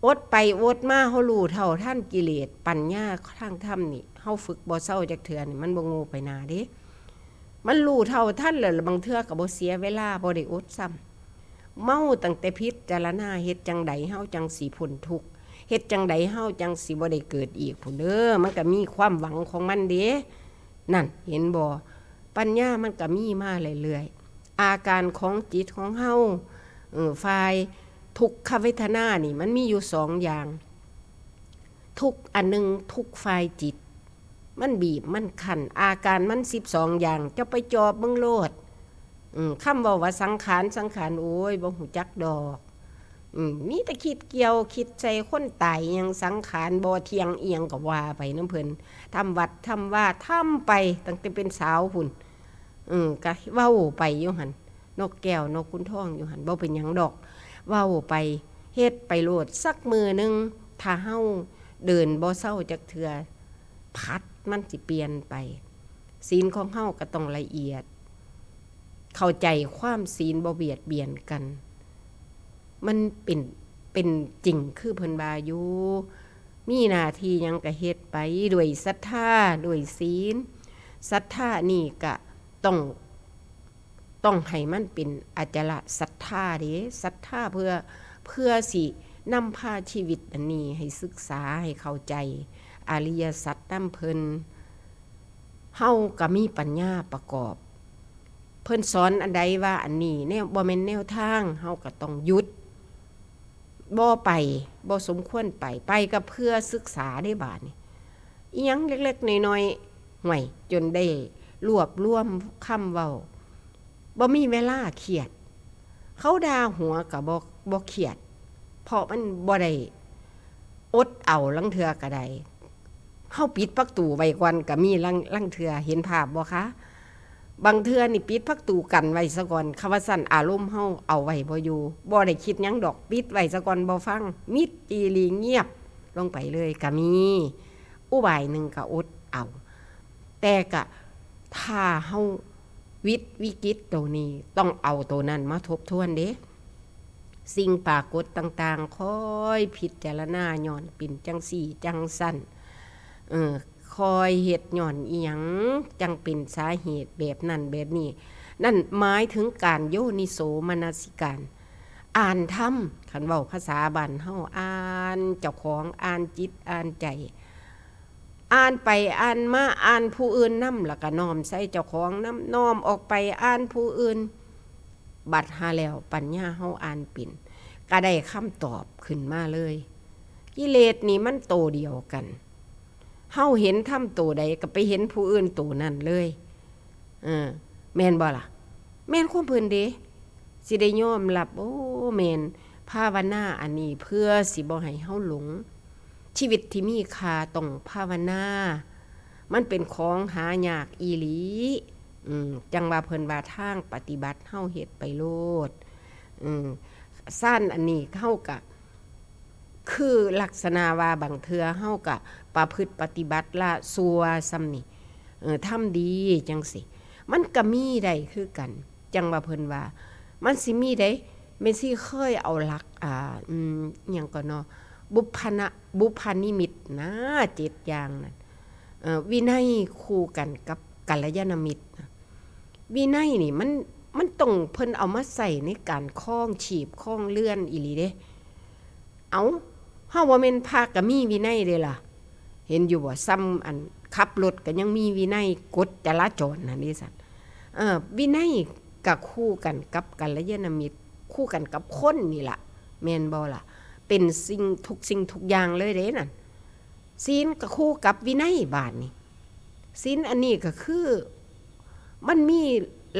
อดไปอดมา เฮารู้เท่าทันกิเลส ปัญญาทางธรรมนี่ เฮาฝึกบ่เซาจักเทื่อนี่ มันบ่โง่ไปหน้าเด้ มันรู้เท่าทันแล้ว บางเทื่อก็บ่เสียเวลา บ่ได้อดซ้ำ เมาตั้งแต่พิจารณา เฮ็ดจั่งใดเฮาจั่งสิพ้นทุกข์ เฮ็ดจั่งใดเฮาจั่งสิบ่ได้เกิดอีกพุ้นเด้อ มันก็มีความหวังของมันเด้ นั่น เห็นบ่ ปัญญามันก็มีมาเรื่อยๆ อาการของจิตของเฮา เออ ฝ่ายทุกขเวทนานี่มันมีอยู่สองอย่าง ทุกข์อันหนึ่ง ทุกข์ฝ่ายจิต มันบีบ มันคั้น อาการมันสิบสองอย่าง เจ้าไปจอบเบิ่งโลด อืม คำเว้าว่าสังขาร สังขาร โอ้ย บ่ฮู้จักดอก อืม มีแต่คิดเกี่ยว คิดใส่คนตาย อิหยังสังขาร บ่เที่ยง อิหยังก็ว่าไปนำเพิ่น ทำวัด ทำวา ทำไป ตั้งแต่เป็นสาวพุ้น อืม ก็เว้าไปอยู่หั่น นกแก้วนกขุนทองอยู่หั่น บ่เป็นหยังดอก เว้าไป เฮ็ดไปโลด สักมื้อหนึ่ง ถ้าเฮาเดินบ่เซาจักเทื่อ ผัดมันสิเปลี่ยนไป ศีลของเฮาก็ต้องละเอียด เข้าใจความศีลบ่เบียดเบียนกัน มันเป็น เป็นจริงคือเพิ่นว่าอยู่ มีหน้าที่หยังก็เฮ็ดไปด้วยศรัทธา ด้วยศีล ศรัทธานี่ก็ต้อง ต้องให้มันเป็นอจลศรัทธาเด้ ศรัทธาเพื่อ เพื่อสินำพาชีวิตอันนี้ให้ศึกษา ให้เข้าใจอริยสัจนำเพิ่น เฮาก็มีปัญญาประกอบ เพิ่นสอนอันใดว่าอันนี้แนว บ่แม่นแนวทาง เฮาก็ต้องหยุด บ่ไป บ่สมควรไป ไปก็เพื่อศึกษาเด้บาดนี้ อิหยังเล็กๆน้อยๆ ห่วย จนได้รวบรวมคำเว้า บ่มีเวลาเครียด เขาด่าหัวก็บ่ บ่เครียด เพราะมันบ่ได้อดเอา ลางเทื่อก็ได้ เฮาปิดประตูไว้ก่อนก็มี ลาง ลางเทื่อ เห็นภาพบ่คะ บางเทื่อนี่ปิดประตูกั้นไว้ซะก่อน คันว่าซั้นอารมณ์เฮาเอาไว้บ่อยู่ บ่ได้คิดหยังดอก ปิดไว้ซะก่อน บ่ฟัง มิดอีหลี เงียบลงไปเลยก็มี อุบายหนึ่งก็อดเอา แต่ก็ถ้าเฮาวิตวิกฤตโตนี้ ต้องเอาโตนั้นมาทบทวนเด้ สิ่งปรากฏต่างๆ คอยพิจารณา ย้อนเป็นจั่งซี้จั่งซั้น เออ คอยเฮ็ดย้อนอิหยัง จั่งเป็นสาเหตุแบบนั้นแบบนี้ นั่นหมายถึงการโยนิโสมนสิการ อ่านธรรม คันเว้าภาษาบ้านเฮา อ่านเจ้าของ อ่านจิต อ่านใจ อ่านไปอ่านมา อ่านผู้อื่นนำ แล้วก็น้อมใส่เจ้าของนำ น้อมออกไปอ่านผู้อื่น บัดหาแล้วปัญญาเฮาอ่านเป็น ก็ได้คำตอบขึ้นมาเลย กิเลสนี่มันโตเดียวกัน เฮาเห็นธรรมโตใดก็ไปเห็นผู้อื่นโตนั้นเลย เออ แม่นบ่ล่ะ แม่นความเพิ่นเด้ สิได้ยอมรับ โอ้ แม่น ภาวนาอันนี้เพื่อสิบ่ให้เฮาหลง ชีวิตที่มีค่าต้องภาวนา มันเป็นของหายากอีหลี อืม จั่งว่าเพิ่นว่าทางปฏิบัติเฮาเฮ็ดไปโลด อืม ซ่านอันนี้เฮาก็ คือลักษณะว่าบางเทื่อเฮาก็ประพฤติปฏิบัติละชั่วส่ำนี่ เออ ทำดีจั่งซี้ มันก็มีได้คือกัน จั่งว่าเพิ่นว่า มันสิมีได้ แม่ชีเคยเอาหลัก อ่า อืม อิหยังก่อนเนาะ บุพพะนะ บุพพานิมิตนะ เจ็ดอย่างนั่น เอ่อ วินัยคู่กันกับกัลยาณมิตรนะ วินัยนี่มัน มันต้องเพิ่นเอามาใส่ในการครองชีพครองเรือนอีหลีเด้ เอ้า เฮาบ่แม่นพระก็มีวินัยเด้ล่ะ เห็นอยู่บ่ ส่ำอันขับรถก็ยังมีวินัยกฎจราจรหั่นเด้ซั่น เอ่อ วินัยก็คู่กันกับกัลยาณมิตร คู่กันกับคนนี่ล่ะ แม่นบ่ล่ะ เป็นสิ่ง ทุกสิ่งทุกอย่างเลยเด้นั่น ศีลก็คู่กับวินัยบาดนี้ ศีลอันนี้ก็คือ มันมี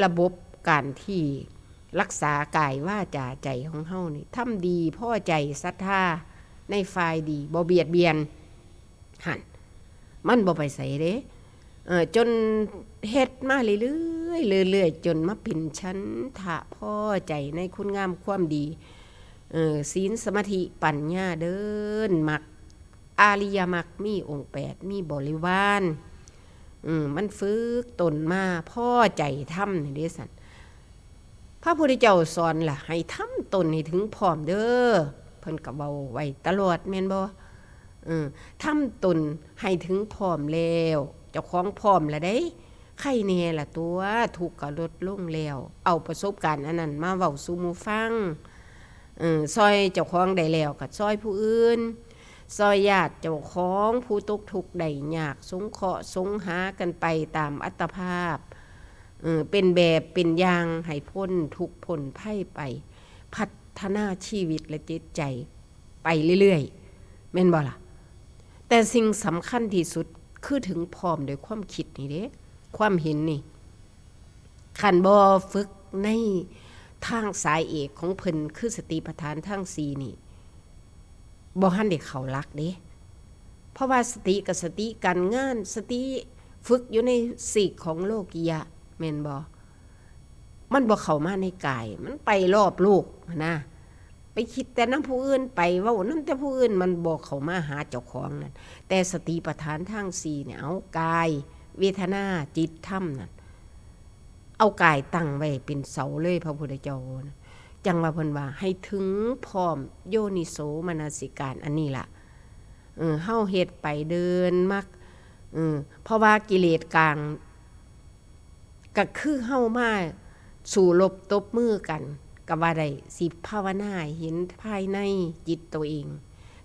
ระบบการที่รักษากายวาจาใจของเฮานี่ ทำดี พอใจ ศรัทธา ในฝ่ายดี บ่เบียดเบียน หั่น มันบ่ไปไสเด้ เออ จนเฮ็ดมาเรื่อยๆ เรื่อยๆ จนมาเป็นฉันทะพอใจในคุณงามความดี เออ ศีล สมาธิ ปัญญา เดินมรรค อริยมรรค มีองค์แปด มีบริวาร อืม มันฝึกตนมาพอใจธรรมนี่เด้สัน พระพุทธเจ้าสอนล่ะ ให้ทำตนให้ถึงพร้อมเด้อ เพิ่นก็เว้าไว้ตลอดแม่นบ่ เออ ทำตนให้ถึงพร้อมแล้ว เจ้าของพร้อมแล้วเด้ ไคแน่ล่ะตัว ทุกข์ก็ลดลงแล้ว เอาประสบการณ์อันนั้นมาเว้าสู่หมู่ฟัง เออ ซ่อยเจ้าของได้แล้วก็ซ่อยผู้อื่น ซ่อยญาติเจ้าของผู้ตกทุกข์ได้ยาก สงเคราะห์สงหากันไปตามอัตภาพ เออ เป็นแบบเป็นอย่างให้พ้นทุกข์พ้นภัยไป พัฒนาชีวิตและจิตใจไปเรื่อยๆ แม่นบ่ล่ะ แต่สิ่งสำคัญที่สุดคือถึงพร้อมโดยความคิดนี่เด้ ความเห็นนี่ คันบ่ฝึกในทางสายเอกของเพิ่นคือสติปัฏฐานทั้งสี่นี่ บ่ทันได้เข้าหลักเด้ เพราะว่าสติกับสติการงาน สติฝึกอยู่ในซีกของโลกิยะ แม่นบ่ มันบ่เข้ามาในกาย มันไปรอบโลกหั้นนะ ไปคิดแต่นำผู้อื่น ไปเว้านำแต่ผู้อื่น มันบ่เข้ามาหาเจ้าของนั่น แต่สติปัฏฐานทั้งสี่เนี่ย เอากาย เวทนา จิต ธรรมนั่น เอากายตั้งไว้เป็นเสาเลยพระพุทธเจ้านะ จั่งว่าเพิ่นว่าให้ถึงพร้อมโยนิโสมนสิการอันนี้ล่ะ เออ เฮาเฮ็ดไปเดินมรรค เออ เพราะว่ากิเลสกลาง ก็คือเฮามาสู้รบตบมือกัน ก็ว่าได้ สิภาวนาให้เห็นภายในจิตตัวเอง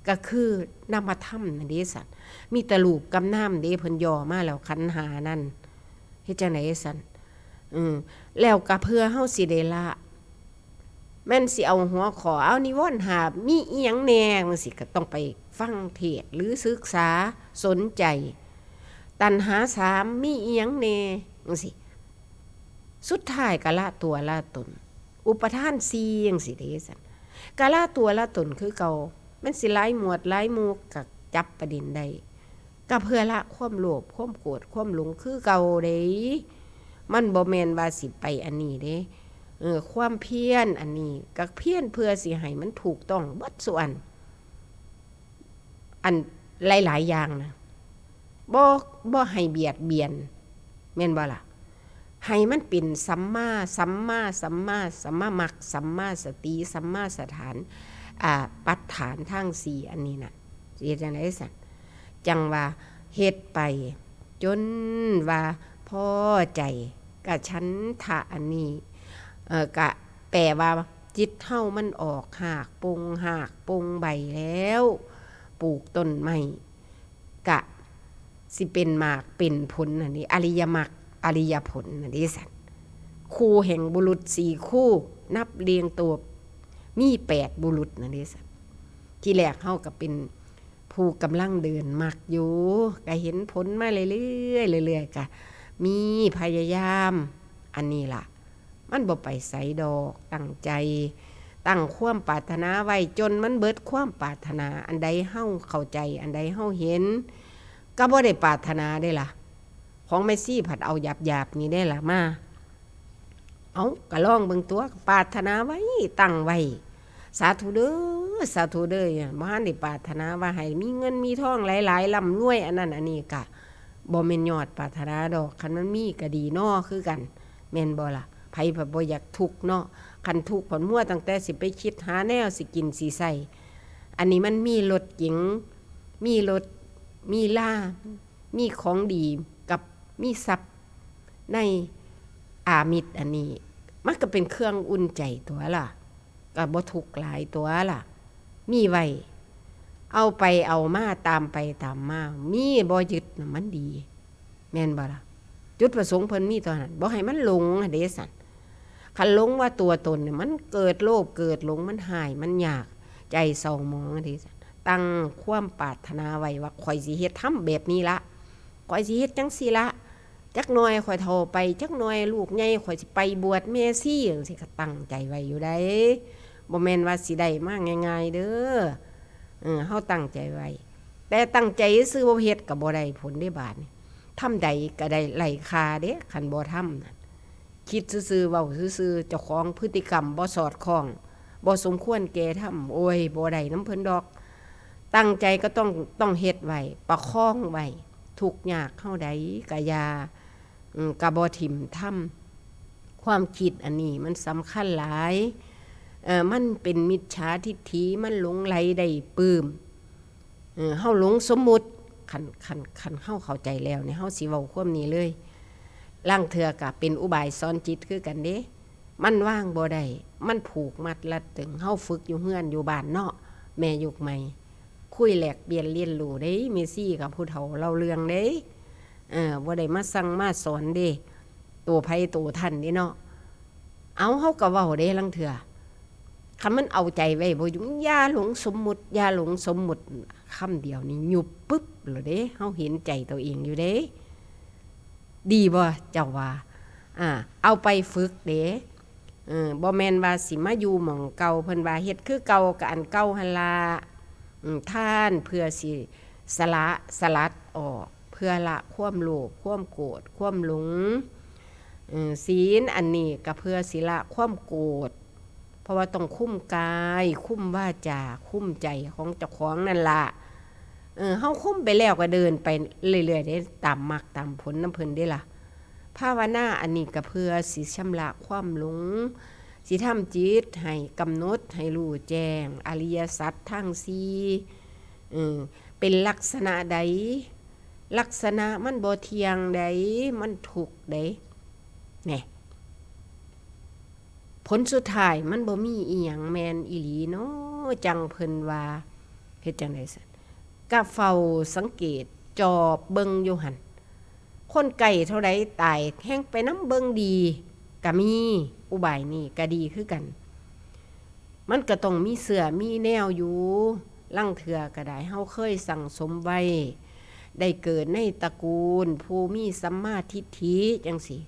ก็คือนามธรรมนั่นเด้สัน มีแต่รูปกับนามเด้ เพิ่นย่อมาแล้ว ขันธ์ห้านั่น เฮ็ดจั่งใด๋สัน อืม แล้วก็เพื่อเฮาสิได้ละ แม่นสิเอาหัวข้อ เอานิวรณ์ห้า มีอีหยังแหน่จั่งซี้ ก็ต้องไปฟังเทศน์หรือศึกษาสนใจ ตัณหาสาม มีอีหยังแหน่จั่งซี้ สุดท้ายก็ละตัวละตน อุปาทานสี่จั่งซี้เด้สัน ก็ละตัวละตนคือเก่า มันสิหลายหมวดหลายหมู่ก็จับประเด็นได้ ก็เพื่อละความโลภ ความโกรธ ความหลงคือเก่าเด้ มันบ่แม่นว่าสิไปอันนี้เด้ เออ ความเพียรอันนี้ก็เพียรเพื่อสิให้มันถูกต้องเบิดซุอัน อันหลายๆ อย่างนะ บ่ บ่ให้เบียดเบียน แม่นบ่ล่ะ ให้มันเป็นสัมมา สัมมา สัมมา สัมมามรรค สัมมาสติ สัมมาสถาน อ่า ปัฏฐานทั้งสี่อันนี้น่ะ สิเฮ็ดจั่งใด๋สัน จั่งว่าเฮ็ดไปจนว่าพอใจ กะฉันทะอันนี้ เอ่อ กะแปลว่าจิตเฮามันออกฮากป่ง ฮากป่งใบแล้ว ปลูกต้นไม้ กะสิเป็นหมากเป็นผลนั่นเด้ อริยมรรค อริยผลนั่นเด้สัน คู่แห่งบุรุษสี่คู่ นับเรียงตัว มีแปดบุรุษนั่นเด้สัน ทีแรกเฮาก็เป็นผู้กำลังเดินมรรคอยู่ ก็เห็นผลมาเรื่อยๆ เรื่อยๆ ก็มีพยายาม อันนี้ล่ะ มันบ่ไปไสดอก ตั้งใจ ตั้งความปรารถนาไว้จนมันเบิดความปรารถนา อันใดเฮาเข้าใจ อันใดเฮาเห็น ก็บ่ได้ปรารถนาเด้ล่ะ ของแม่ชีผัดเอาหยาบๆ นี่เด้ล่ะมา เอา ก็ลองเบิ่งตัว ปรารถนาไว้ ตั้งไว้ สาธุเด้อ สาธุเด้อ บ่ทันได้ปรารถนาว่าให้มีเงินมีทองหลายๆ ร่ำรวย อันนั้นอันนี้ ก็บ่แม่นยอดปรารถนาดอก คันมันมีก็ดีน้อคือกัน แม่นบ่ล่ะ ไผผัดบ่อยากทุกข์เนาะ คันทุกข์ผัดมัวตั้งแต่สิไปคิดหาแนวสิกินสิใช้ อันนี้มันมีรถเก๋ง มีรถ มีลา มีของดีกับมีทรัพย์ในอามิสอันนี้ มันก็เป็นเครื่องอุ่นใจตัวล่ะ ก็บ่ทุกข์หลายตัวล่ะ มีไว้ เอาไปเอามา ตามไปตามมา มีบ่ยึดน่ะมันดี แม่นบ่ล่ะ จุดประสงค์เพิ่นมีเท่านั้น บ่ให้มันหลงหั้นเด้สัน คันหลงว่าตัวตนเนี่ย มันเกิดโลภเกิดหลง มันฮ้าย มันยาก ใจเศร้าหมองหั้นเด้สัน ตั้งความปรารถนาไว้ว่า ข้อยสิเฮ็ดธรรมแบบนี้ละ ข้อยสิเฮ็ดจั่งซี้ละ จักหน่อยข้อยเฒ่าไป จักหน่อยลูกใหญ่ข้อยสิไปบวชแม่ชี จั่งซี้ก็ตั้งใจไว้อยู่ได๋ บ่แม่นว่าสิได้มาง่ายๆ เด้อ เออ เฮาตั้งใจไว้ แต่ตั้งใจซื่อบ่เฮ็ดก็บ่ได้ผลเด้บาดนี้ ทำใดก็ได้ไร้ค่าเด้ คันบ่ทำน่ะ คิดซื่อๆ เว้าซื่อๆ เจ้าของพฤติกรรมบ่สอดคล้อง บ่สมควรแก่ธรรม โอ้ย บ่ได้นำเพิ่นดอก ตั้งใจก็ต้อง ต้องเฮ็ดไว้ ประคองไว้ ทุกข์ยากเฮาใดก็อย่า อืม ก็บ่ถิ่มธรรม ความคิดอันนี้มันสำคัญหลาย เอ่อ มันเป็นมิจฉาทิฏฐิ มันหลงไหลได้ปลื้ม เออ เฮาหลงสมมุติ คัน คัน คันเฮาเข้าใจแล้วนี่ เฮาสิเว้าความนี้เลย ลางเทื่อก็เป็นอุบายสอนจิตคือกันเด้ มันวางบ่ได้ มันผูกมัดรัดตึง เฮาฝึกอยู่เฮือนอยู่บ้านเนาะ แม่ยุคใหม่ คุยแลกเปลี่ยนเรียนรู้เด้ แม่ชีกับผู้เฒ่าเล่าเรื่องเด้ เออ บ่ได้มาสั่งมาสอนเด้ ตัวไผตัวท่านเด้เนาะ เอา เฮาก็เว้าเด้ ลางเทื่อ คันมันเอาใจไว้บ่อยู่ อย่าหลงสมมุติ อย่าหลงสมมุติ คำเดียวนี่ยุบปึ๊บเลยเด้ เฮาเห็นใจตัวเองอยู่เด้ ดีบ่ เจ้าว่า อ่า เอาไปฝึกเด้ เออ บ่แม่นว่าสิมาอยู่หม่องเก่า เพิ่นว่าเฮ็ดคือเก่าก็อันเก่าหั่นล่ะ อืม ทานเพื่อสิสละ สลัดออก เพื่อละความโลภ ความโกรธ ความหลง เออ ศีลอันนี้ก็เพื่อสิละความโกรธ เพราะว่าต้องคุมกาย คุมวาจา คุมใจของเจ้าของนั่นล่ะ เออ เฮาคุมไปแล้วก็เดินไปเรื่อยๆเด้ ตามมรรคตามผลนำเพิ่นเด้ล่ะ ภาวนาอันนี้ก็เพื่อสิชำระความหลง สิทำจิตให้กำหนดให้รู้แจ้งอริยสัจทั้งสี่ เออ เป็นลักษณะใด ลักษณะมันบ่เที่ยงใด มันทุกข์ใด แหน่ ผลสุดท้ายมันบ่มีอีหยังแม่นอีหลีเนาะ จั่งเพิ่นว่า เฮ็ดจั่งใดซั้น ก็เฝ้าสังเกตจอบเบิ่งอยู่หั่น คนใกล้เท่าใดตาย แฮ่งไปนำเบิ่งดี ก็มี อุบายนี่ก็ดีคือกัน มันก็ต้องมีเสื้อมีแนวอยู่ ลางเทื่อก็ได้ เฮาเคยสั่งสมไว้ ได้เกิดในตระกูลผู้มีสัมมาทิฏฐิจั่งซี้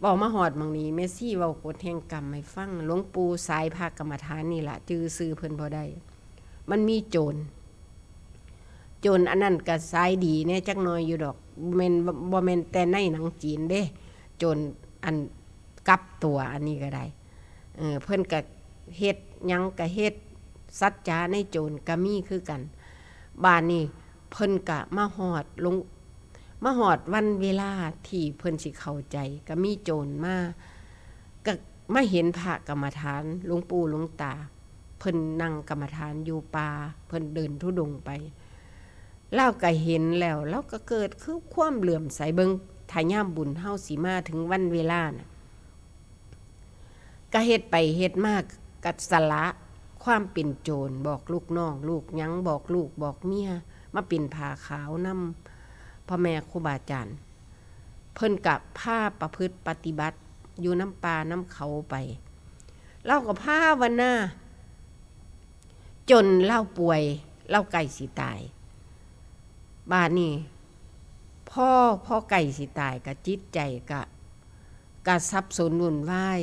เว้ามาฮอดหม่องนี้ แม่ชีเว้ากฎแห่งกรรมให้ฟัง หลวงปู่สายพระกรรมฐานนี่ล่ะ จื่อชื่อเพิ่นบ่ได้ มันมีโจร โจรอันนั้นก็สายดีแหน่จักหน่อยอยู่ดอก แม่น บ่แม่นแต่ในหนังจีนเด้ โจรอันกลับตัวอันนี้ก็ได้ เออ เพิ่นก็เฮ็ดหยังก็เฮ็ด สัจจาในโจรก็มีคือกัน บาดนี้เพิ่นก็มาฮอดหลวง มาฮอดวันเวลาที่เพิ่นสิเข้าใจ ก็มีโจรมา ก็มาเห็นพระกรรมฐาน หลวงปู่หลวงตา เพิ่นนั่งกรรมฐานอยู่ป่า เพิ่นเดินธุดงค์ไป ลาวก็เห็นแล้ว ลาวก็เกิดคือความเหลื่อมใส เบิ่ง ถ้ายามบุญเฮาสิมาถึงวันเวลาน่ะ ก็เฮ็ดไปเฮ็ดมาก็สละความเป็นโจร บอกลูกน้อง ลูกหยัง บอกลูกบอกเมีย มาเป็นผ้าขาวนำพ่อแม่ครูบาอาจารย์ เพิ่นก็พาประพฤติปฏิบัติอยู่นำป่านำเขาไป ลาวก็ภาวนา จนลาวป่วย ลาวใกล้สิตาย บาดนี้ พอ พอใกล้สิตาย ก็จิตใจก็ ก็สับสนวุ่นวาย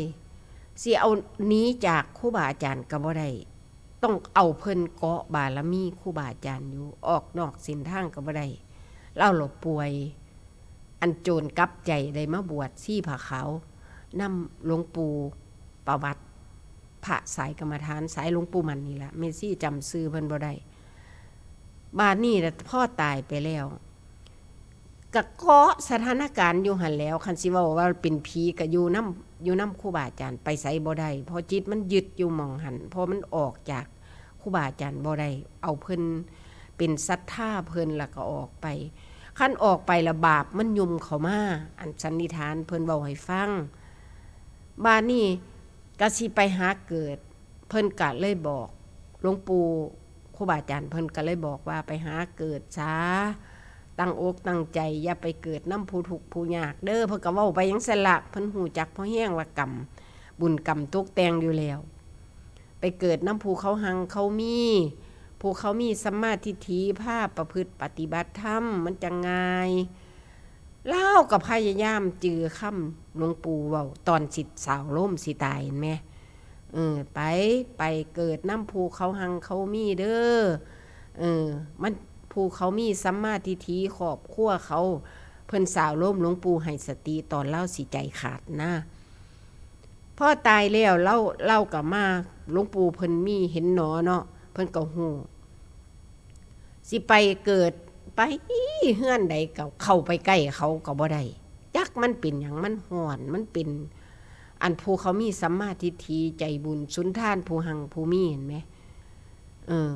สิเอาหนีจากครูบาอาจารย์ก็บ่ได้ ต้องเอาเพิ่นเกาะบารมีครูบาอาจารย์อยู่ ออกนอกเส้นทางก็บ่ได้ ลาวหลบป่วย อันโจรกลับใจได้มาบวชชีผ้าขาวนำหลวงปู่ประวัติ พระสายกรรมฐาน สายหลวงปู่มั่นนี่ล่ะ แม่ชีจำชื่อเพิ่นบ่ได้ บาดนี้ล่ะ พอตายไปแล้ว ก็เกาะสถานการณ์อยู่หั่นแหล้ว คันสิเว้าว่าเป็นผีก็อยู่นำ อยู่นำครูบาอาจารย์ ไปไสบ่ได้ เพราะจิตมันยึดอยู่หม่องหั่น เพราะมันออกจากครูบาอาจารย์บ่ได้ เอาเพิ่นเป็นศรัทธาเพิ่นแล้วก็ออกไป คันออกไปแล้วบาปมันยุมเข้ามา อันสันนิษฐานเพิ่นเว้าให้ฟัง บาดนี้ก็สิไปหาเกิด เพิ่นก็เลยบอก หลวงปู่ครูบาอาจารย์เพิ่นก็เลยบอกว่า ไปหาเกิดซา ตั้งอกตั้งใจ อย่าไปเกิดนำผู้ทุกข์ผู้ยากเด้อ เพิ่นก็เว้าไปจั่งซั้นละ เพิ่นฮู้จักพอแฮงว่ากรรม บุญกรรมตกแต่งอยู่แล้ว ไปเกิดนำผู้เขาฮังเขามี ผู้เขามีสัมมาทิฏฐิ พาประพฤติปฏิบัติธรรม มันจั่งง่าย ลาวก็พยายามจื่อคำหลวงปู่เว้า ตอนสิสาวโลมสิตาย เห็นไหม เออ ไป ไปเกิดนำผู้เขาฮั่งเขามีเด้อ เออ มัน ผู้เขามีสัมมาทิฏฐิ ครอบครัวเขา เพิ่นสาวโลมหลวงปู่ให้สติตอนลาวสิใจขาดนะ พอตายแล้ว ลาว ลาวก็มา หลวงปู่เพิ่นมีเห็นหนอเนาะ เพิ่นก็ฮู้ สิไปเกิดไปเฮือนใดก็เข้าไปใกล้เขาก็บ่ได้ จักมันเป็นหยัง มันฮ้อน มันเป็น อันผู้เขามีสัมมาทิฏฐิ ใจบุญสุนทาน ผู้ฮั่งผู้มี หั้นแหม เออ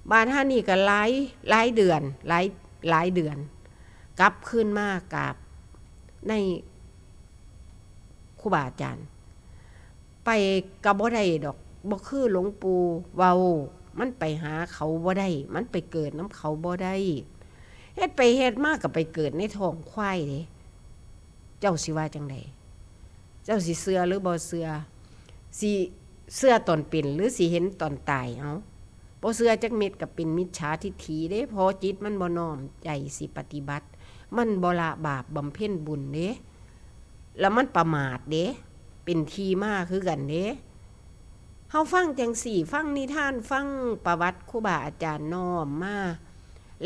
บาดหานี่ก็หลาย หลายเดือน หลาย หลายเดือน กลับคืนมากราบในครูบาอาจารย์ ไปก็บ่ได้ดอก บ่คือหลวงปู่เว้า มันไปหาเขาบ่ได้ มันไปเกิดนำเขาบ่ได้ เฮ็ดไปเฮ็ดมาก็ไปเกิดในท้องควายเด้ เจ้าสิว่าจั่งใด เจ้าสิเชื่อหรือบ่เชื่อ สิเชื่อตอนเป็นหรือสิเห็นตอนตาย เอ้า บ่เชื่อจักเม็ดก็เป็นมิจฉาทิฏฐิเด้ เพราะจิตมันบ่น้อมใจสิปฏิบัติ มันบ่ละบาปบำเพ็ญบุญเด้ แล้วมันประมาทเด้ เป็นที่มาคือกันเด้ เฮาฟังจั่งซี้ ฟังนิทาน ฟังประวัติครูบาอาจารย์น้อมมา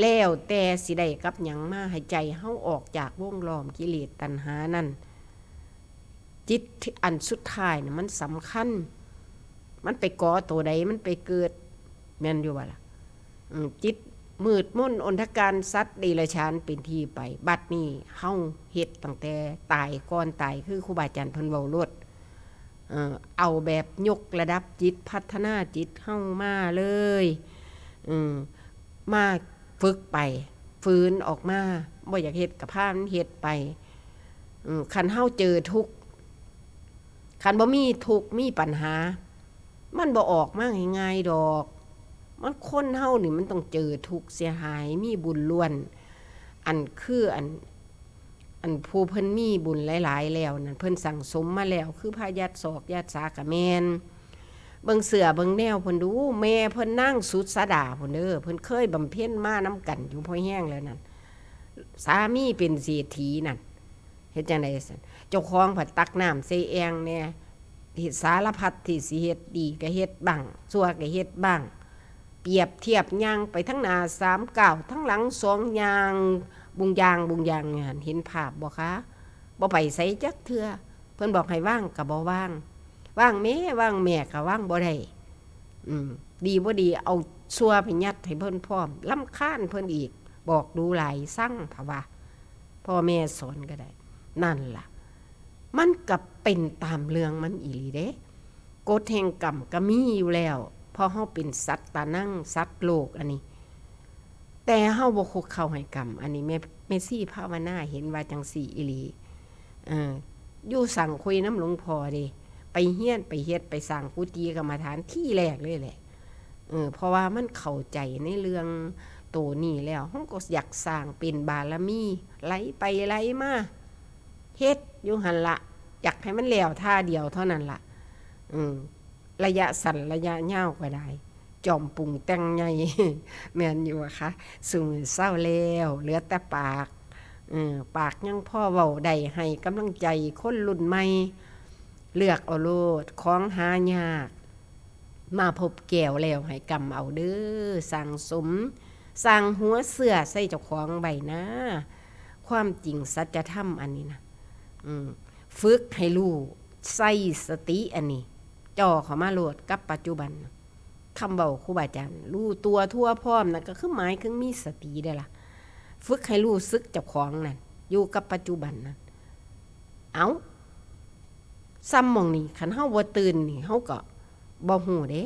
แล้วแต่สิได้กับหยังมาให้ใจเฮาออกจากวงล้อมกิเลสตัณหานั่น จิตอันสุดท้ายน่ะมันสำคัญ มันไปก่อตัวใด มันไปเกิด แม่นอยู่บ่ล่ะ อืม จิตมืดมนอนทกาน สัตว์เดรัจฉานเป็นที่ไป บัดนี้เฮาเฮ็ดตั้งแต่ตาย ก่อนตาย คือครูบาอาจารย์เพิ่นเว้าโลด เอ่อ เอาแบบยกระดับจิต พัฒนาจิตเฮามาเลย อืม มาฝึกไป ฝืนออกมา บ่อยากเฮ็ดก็พามันเฮ็ดไป อืม คันเฮาเจอทุกข์ คันบ่มีทุกข์มีปัญหา มันบ่ออกมาง่ายๆดอก มันคนเฮานี่มันต้องเจอทุกข์เสียหาย มีบุญล้วน อันคืออัน อันผู้เพิ่นมีบุญหลายๆแล้วนั่น เพิ่นสั่งสมมาแล้ว คือพายัดศอกยัดสากะแม่น เบิ่งเสื้อเบิ่งแนวเพิ่นดู แม่เพิ่นนางสุดสาดาพุ้นเด้อ เพิ่นเคยบำเพ็ญมานำกันอยู่พอแฮงแล้วนั่น สามีเป็นเศรษฐีนั่น เฮ็ดจั่งใดซั่น เจ้าของผัดตักน้ำใส่แอ่งแหน่ เฮ็ดสารพัดที่สิเฮ็ด ดีก็เฮ็ดบ้าง ชั่วก็เฮ็ดบ้าง เปรียบเทียบย่างไปทางหน้าสามก้าว ทางหลังสองย่าง บุงยางบุงยางเนี่ย เห็นภาพบ่คะ บ่ไปไสจักเทื่อ เพิ่นบอกให้วางก็บ่วาง วางแม่ วางแม่ก็วางบ่ได้ อืม ดีบ่ดีเอาชั่วไปยัดให้เพิ่นพร้อม รำคาญเพิ่นอีก บอกดูหลาย ซัง ผะว่า พ่อแม่สอนก็ได้ นั่นล่ะ มันก็เป็นตามเรื่องมันอีหลีเด้ กฎแห่งกรรมก็มีอยู่แล้ว เพราะเฮาเป็นสัตว์ตานัง สัตว์โลกอันนี้ แต่เฮาบ่คุกเข่าให้กรรม อันนี้แม่ แม่ชีภาวนาเห็นว่าจั่งซี้อีหลี เออ อยู่สังคุยนำหลวงพ่อเด้ ไปเฮียนไปเฮ็ดไปสร้างกุฏิกรรมฐานที่แรกเลยแหละ เออ เพราะว่ามันเข้าใจในเรื่องโตนี้แล้ว เฮาก็อยากสร้างเป็นบารมี ไหลไปไหลมา เฮ็ดอยู่หั่นละ อยากให้มันแล้วท่าเดียวเท่านั้นละ อืม ระยะสั้นระยะยาวก็ได้ จอมปรุงแต่งใหญ่ แม่นอยู่บ่คะ ซุมื้อเซาแล้ว เหลือแต่ปาก เออ ปากยังพอเว้าได้ ให้กำลังใจคนรุ่นใหม่ เลือกเอาโลด ของหายาก มาพบแก้วแล้วให้กำเอาเด้อ สั่งสม สั่งหัวเสื้อใส่เจ้าของไว้นะ ความจริงสัจธรรมอันนี้นะ อืม ฝึกให้รู้ ใส่สติอันนี้ จ่อเข้ามาโลดกับปัจจุบัน คำเว้าครูบาอาจารย์ รู้ตัวทั่วพร้อมนั่นก็คือหมายถึงมีสติเด้อล่ะ ฝึกให้รู้สึกเจ้าของนั่น อยู่กับปัจจุบันนั่น เอ้า ซ่ำหม่องนี้ คันเฮาบ่ตื่นนี่ เฮาก็บ่ฮู้เด้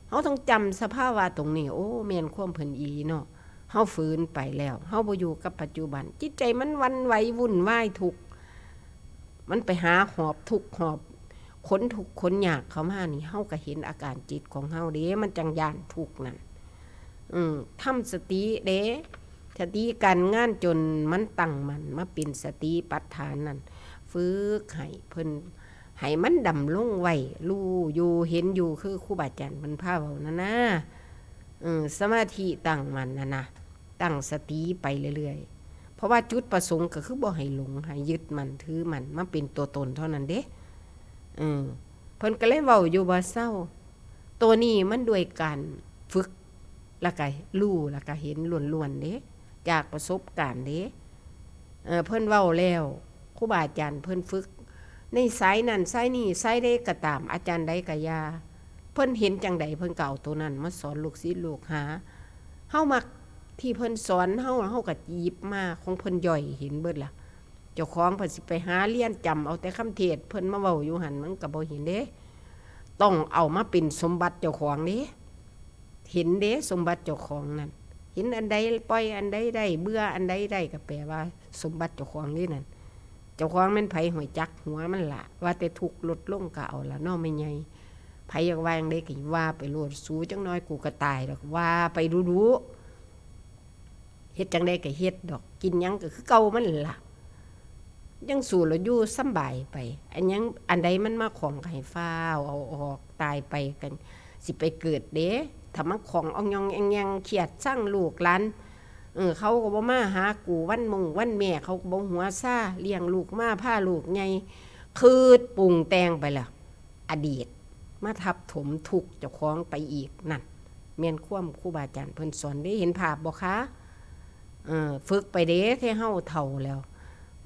เฮาต้องจำสภาวะตรงนี้ โอ้ แม่นความเพิ่นอีหลีเนาะ เฮาฝืนไปแล้ว เฮาบ่อยู่กับปัจจุบัน จิตใจมันหวั่นไหววุ่นวายทุกข์ มันไปหาหอบทุกข์หอบขนทุกข์ขนยากเข้ามานี่ เฮาก็เห็นอาการจิตของเฮาเด้ มันจั่งย้านทุกข์นั่น อืม ทำสติเด้ สติการงานจนมันตั้งมั่น มาเป็นสติปัฏฐานนั่น ฝึกให้เพิ่น ให้มันดำรงไว้ รู้อยู่ เห็นอยู่ คือครูบาอาจารย์เพิ่นพาเว้านั่นนะ เออ สมาธิตั้งมั่นนั่นนะ ตั้งสติไปเรื่อยๆ เพราะว่าจุดประสงค์ก็คือบ่ให้หลง ให้ยึดมั่นถือมั่น มาเป็นตัวตนเท่านั้นเด้ เออ เพิ่นก็เลยเว้าอยู่บ่เซา ตัวนี้มันด้วยการฝึก แล้วก็รู้ แล้วก็เห็นล้วนๆเด้ จากประสบการณ์เด้ เอ่อ เพิ่นเว้าแล้ว ครูบาอาจารย์เพิ่นฝึก ในสายนั้นสายนี้ สายใดก็ตาม อาจารย์ใดก็อย่า เพิ่นเห็นจั่งใด เพิ่นก็เอาตัวนั้นมาสอนลูกศิษย์ลูกหา เฮามักที่เพิ่นสอนเฮา เฮาก็หยิบมา ของเพิ่นย่อยเห็นเบิดล่ะ เจ้าของเพิ่นสิไปหาเรียนจำเอาแต่คำเทศน์เพิ่นมาเว้าอยู่หั่น มันก็บ่เห็นเด้ ต้องเอามาเป็นสมบัติเจ้าของเด้ เห็นเด้ สมบัติเจ้าของนั่น เห็นอันใดปล่อยอันใดได้ เบื่ออันใดได้ ก็แปลว่าสมบัติเจ้าของเด้นั่น เจ้าของแม่นไผ ห้วยจักหัวมันล่ะ ว่าแต่ทุกข์ลดลงก็เอาละเนาะแม่ใหญ่ ไผอยากว่าจั่งใดก็ว่าไปโลด สูจักหน่อยกูก็ตายดอก ว่าไปดุๆ เฮ็ดจั่งใดก็เฮ็ดดอก กินหยังก็คือเก่ามันล่ะ ยังสู้แล้วอยู่สำบายไป อันหยัง อันใดมันมาข้องก็ให้ฟ้าวเอาออก ตายไปกัน สิไปเกิดเด้ ถ้ามันข้องอ่องหย่องแอ่งแย่ง เครียดซังลูกหลาน เออ เขาก็บ่มาหากู วันมงวันแม่เขาก็บ่หัวซา เลี้ยงลูกมา พาลูกใหญ่ คิดปรุงแต่งไปแล้ว อดีต มาทับถมทุกข์เจ้าของไปอีกนั่น แม่นความครูบาอาจารย์เพิ่นสอนเด้ เห็นภาพบ่คะ เออ ฝึกไปเด้ แต่เฮาเฒ่าแล้ว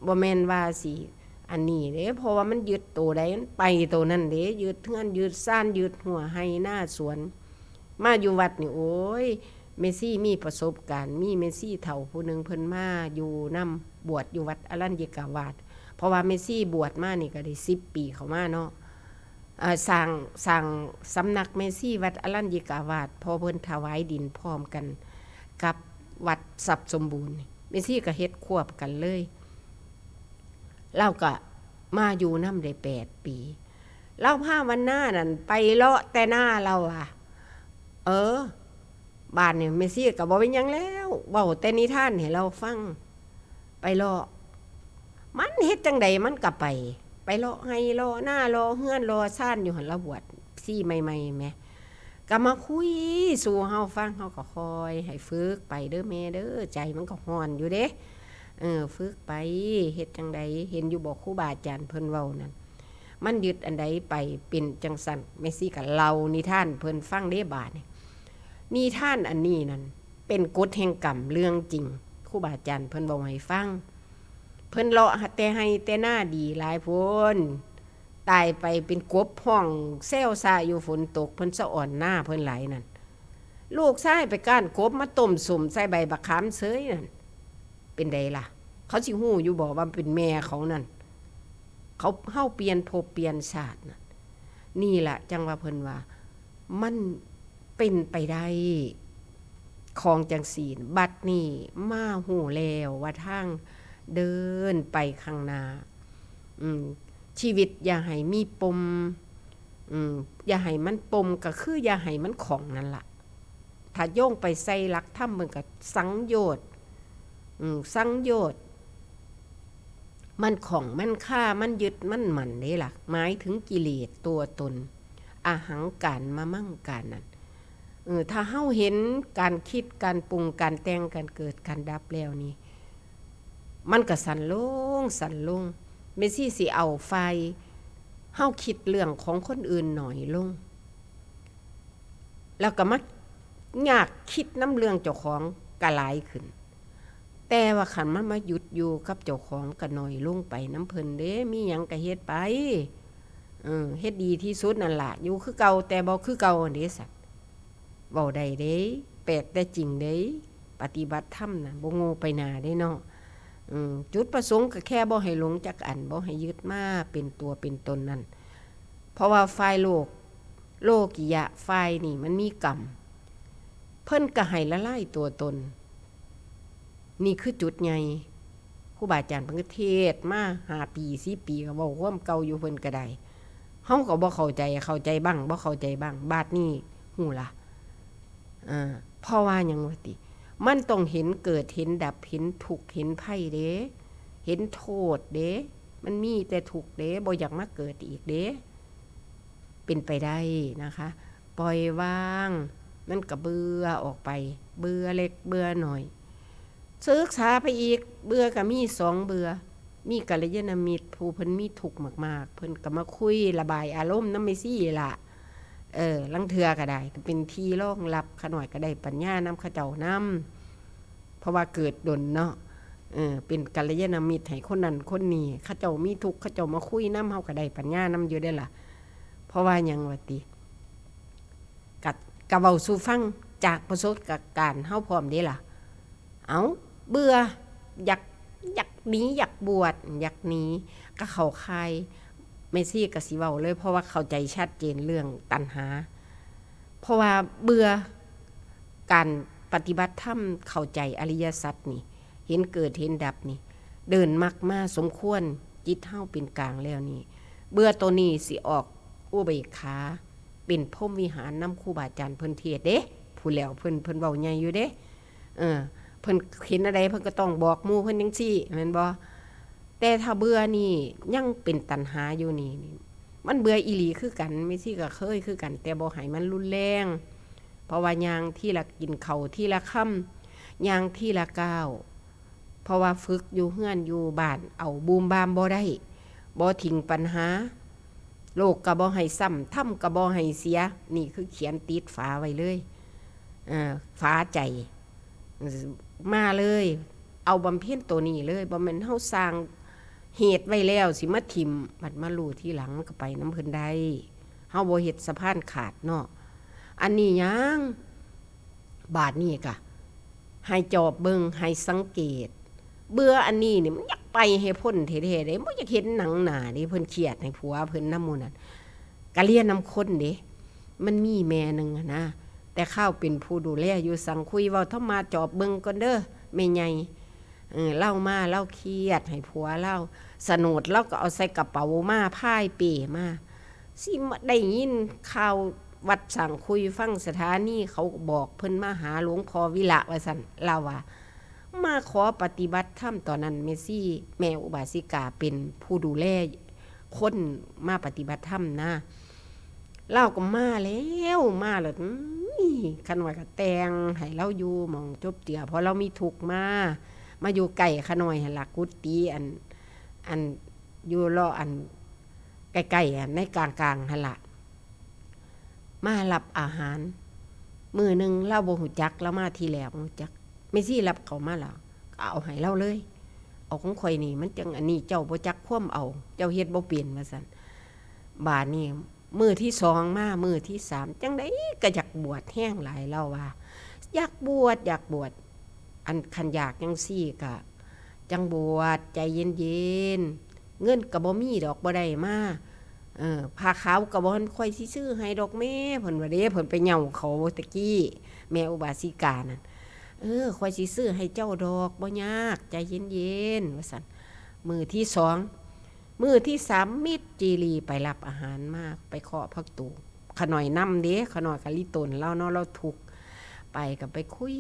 บ่แม่นว่าสิอันนี้เด้ เพราะว่ามันยึดตัวใด มันไปตัวนั้นเด้ ยึดเฮือน ยึดซาน ยึดหัวไฮ่นาสวน มาอยู่วัดนี่ โอ้ย แม่ชีมีประสบการณ์ มีแม่ชีเฒ่าผู้หนึ่งเพิ่นมาอยู่นำ บวชอยู่วัดอรัญญิกาวาส เพราะว่าแม่ชีบวชมานี่ก็ได้สิบปีเข้ามาเนาะ อ่า สร้าง สร้างสำนักแม่ชีวัดอรัญญิกาวาส เพราะเพิ่นถวายดินพร้อมกันกับวัดทรัพย์สมบูรณ์ แม่ชีก็เฮ็ดควบกันเลย ลาวก็มาอยู่นำได้แปดปี ลาวภาวนานั่นไปเลาะแต่นาลาวอะ เออ บาดนี้แม่ชีก็บ่เป็นหยังแล้ว เว้าแต่นิทานให้ลาวฟัง ไปเลาะ มันเฮ็ดจั่งใดมันก็ไป ไปเลาะไฮ่เลาะนาเลาะเฮือนเลาะซานอยู่หั่น ลาวบวชชีใหม่ๆแหม ก็มาคุยสู่เฮาฟัง เฮาก็ค่อยให้ฝึกไปเด้อแม่เด้อ ใจมันก็ฮ้อนอยู่เด้ เออ ฝึกไป เฮ็ดจั่งใด เห็นอยู่บ่ครูบาอาจารย์เพิ่นเว้านั่น มันยึดอันใดไปเป็นจั่งซั้น แม่ชีก็เล่านิทานเพิ่นฟังเด้บาดนี้ นิทานอันนี้นั่นเป็นกฎแห่งกรรมเรื่องจริง ครูบาอาจารย์เพิ่นเว้าให้ฟัง เพิ่นเลาะแต่ไฮ่แต่นาดีหลายพู้น ตายไปเป็นกบฮ้องแซวซ่าอยู่ฝนตก เพิ่นสะออนนาเพิ่นหลายนั่น ลูกชายไปก้านกบมาต้มส้มใส่ใบบักขามเสยนั่น เป็นใดล่ะ เขาสิฮู้อยู่บ่ว่าเป็นแม่เขานั่น เขา เฮาเปลี่ยนภพเปลี่ยนชาตินั่น นี่ล่ะจั่งว่าเพิ่นว่า มันเป็นไปได้ ของจั่งซี้ บัดนี้มาฮู้แล้วว่าทางเดินไปข้างหน้า อืม ชีวิตอย่าให้มีปม อืม อย่าให้มันปม ก็คืออย่าให้มันข้องนั่นล่ะ ถ้าโยงไปใส่หลักธรรม มันก็สังโยชน์ อืม สังโยชน์ มันข้อง มันคา มันยึด มันมั่นเด้ล่ะ หมายถึงกิเลสตัวตน อหังการ มะมังการนั่น เออ ถ้าเฮาเห็นการคิด การปรุง การแต่ง การเกิด การดับแล้วนี่ มันก็สั้นลง สั้นลง แม่ชีสิเอาฝ่ายเฮาคิดเรื่องของคนอื่นน้อยลง แล้วก็มาอยากคิดนำเรื่องเจ้าของก็หลายขึ้น แต่ว่าคันมันมาหยุดอยู่กับเจ้าของก็น้อยลงไปนำเพิ่นเด้ มีหยังก็เฮ็ดไป เออ เฮ็ดดีที่สุดนั่นล่ะ อยู่คือเก่าแต่บ่คือเก่าหั่นเด้สัตว์ เว้าได้เด้ แปลกแต่จริงเด้ ปฏิบัติธรรมน่ะ บ่โง่ไปหน้าเด้เนาะ อืม จุดประสงค์ก็แค่บ่ให้หลงจักอัน บ่ให้ยึดมาเป็นตัวเป็นตนนั่น เพราะว่าฝ่ายโลก โลกิยะฝ่ายนี่มันมีกรรม เพิ่นก็ให้ละลายตัวตน นี่คือจุดใหญ่ ครูบาอาจารย์เพิ่นก็เทศน์มาห้าปี สิบปี ก็เว้าความเก่าอยู่เพิ่นก็ได้ เฮาก็บ่เข้าใจ เข้าใจบ้าง บ่เข้าใจบ้าง บาดนี้ฮู้ละ อ่า เพราะว่าหยังวะติ มันต้องเห็นเกิด เห็นดับ เห็นทุกข์ เห็นภัยเด้ เห็นโทษเด้ มันมีแต่ทุกข์เด้ บ่อยากมาเกิดอีกเด้ เป็นไปได้นะคะ ปล่อยวาง มันก็เบื่อออกไป เบื่อเล็กเบื่อน้อย ศึกษาไปอีก เบื่อก็มีสองเบื่อ มีกัลยาณมิตรผู้เพิ่นมีทุกข์มากๆ เพิ่นก็มาคุยระบายอารมณ์นำแม่ชีล่ะ เออ ลางเทื่อก็ได้ ก็เป็นที่รองรับ ข้าน้อยก็ได้ปัญญานำเขาเจ้านำ เพราะว่าเกิดดนเนาะ เออ เป็นกัลยาณมิตรให้คนนั้นคนนี้ เขาเจ้ามีทุกข์ เขาเจ้ามาคุยนำ เฮาก็ได้ปัญญานำอยู่เด้ล่ะ เพราะว่าหยังวะติ กะ กะเว้าสู่ฟังจากประสบการณ์เฮาพร้อมเด้ล่ะ เอ้า เบื่อ อยาก อยากหนี อยากบวช อยากหนี ก็เข้าข่าย แม่ชีก็สิเว้าเลย เพราะว่าเข้าใจชัดเจนเรื่องตัณหา เพราะว่าเบื่อการปฏิบัติธรรม เข้าใจอริยสัจนี่ เห็นเกิดเห็นดับนี่ เดินมรรคมาสมควร จิตเฮาเป็นกลางแล้วนี่ เบื่อตัวนี้สิออกอุเบกขา เป็นพรหมวิหารนำครูบาอาจารย์เพิ่นเทศน์เด้ พู้นแล้วเพิ่น เพิ่นเว้าใหญ่อยู่เด้ เออ เพิ่นเห็นอันใดเพิ่นก็ต้องบอกหมู่เพิ่นจั่งซี้ แม่นบ่ แต่ถ้าเบื่อนี่ยังเป็นตัณหาอยู่นี่ มันเบื่ออีหลีคือกัน แม่ชีก็เคยคือกัน แต่บ่ให้มันรุนแรง เพราะว่าย่างทีละ กินข้าวทีละคำ ย่างทีละก้าว เพราะว่าฝึกอยู่เฮือนอยู่บ้าน เอาบูมบามบ่ได้ บ่ทิ้งปัญหา โลกก็บ่ให้ซ้ำ ธรรมก็บ่ให้เสีย นี่คือเขียนติดฝาไว้เลย เอ่อ ฝาใจ มาเลย เอาบำเพ็ญตัวนี้เลย บ่แม่นเฮาสร้างเหตุไว้แล้วสิมาถิ่ม บัดมารู้ทีหลังมันก็ไปนำเพิ่นได้ เฮาบ่เฮ็ดสะพานขาดเนาะ อันนี้หยัง บาดนี้ก็ให้จอบเบิ่ง ให้สังเกต เบื่ออันนี้นี่มันอยากไปให้พ้นแท้ๆเด้ บ่อยากเห็นหนังหน้าเด้ เพิ่นเครียดให้ผัวเพิ่นนำหมู่นั้น ก็เรียนนำคนเด้ มันมีแม่หนึ่งหั้นนะ แต่คราวเป็นผู้ดูแลอยู่สังคุย เว้าธรรมะ จอบเบิ่งก่อนเด้อ แม่ใหญ่ เออ ลาวมา ลาวเครียดให้ผัวลาว โฉนดลาวก็เอาใส่กระเป๋ามา พายเป้มา สิมาได้ยินข่าววัดสังคุย ฟังสถานี เขาบอกเพิ่นมาหาหลวงพ่อวิระ ว่าซั่น ลาวว่า มาขอปฏิบัติธรรม ตอนนั้นแม่ชี แม่อุบาสิกาเป็นผู้ดูแลคนมาปฏิบัติธรรมนะ ลาวก็มาแล้ว มาแล้ว อื้อ ข้าน้อยก็แต่งให้ลาวอยู่หม่องจบเจือ เพราะลาวมีทุกข์มา มาอยู่ใกล้ข้าน้อยหั่นล่ะ กุฏิอัน อันอยู่เลาะอันใกล้ๆ อันในกลางๆ หั่นล่ะ มารับอาหาร มื้อหนึ่งลาวบ่ฮู้จัก ลาวมาทีแรกบ่ฮู้จัก แม่ชีรับเข้ามาแล้ว ก็เอาให้ลาวเลย เอาของข้อยนี่ มันจั่งอันนี้ เจ้าบ่จักความเอา เจ้าเฮ็ดบ่เป็น ว่าซั่น บาดนี้ มื้อที่สองมา มื้อที่สาม จั่งใดก็อยากบวชแฮงหลาย ลาวว่า อยากบวช อยากบวช อันคันอยากจั่งซี้ก็จั่งบวช ใจเย็นๆ เงินก็บ่มีดอก บ่ได้มา เออ ผ้าขาวก็บ่ทัน ข้อยสิซื้อให้ดอกแม่ เพิ่นว่าเด้ เพิ่นไปเหย่าเขาตะกี้ แม่อุบาสิกานั่น เออ ข้อยสิซื้อให้เจ้าดอก บ่ยาก ใจเย็นๆ ว่าซั่น มื้อที่สอง มื้อที่สาม มิตรจีรีไปรับอาหารมา ไปเคาะประตู ข้าน้อยนำเด้ ข้าน้อยก็ลิตนลาวเนาะ ลาวทุกข์ ไปก็ไปคุย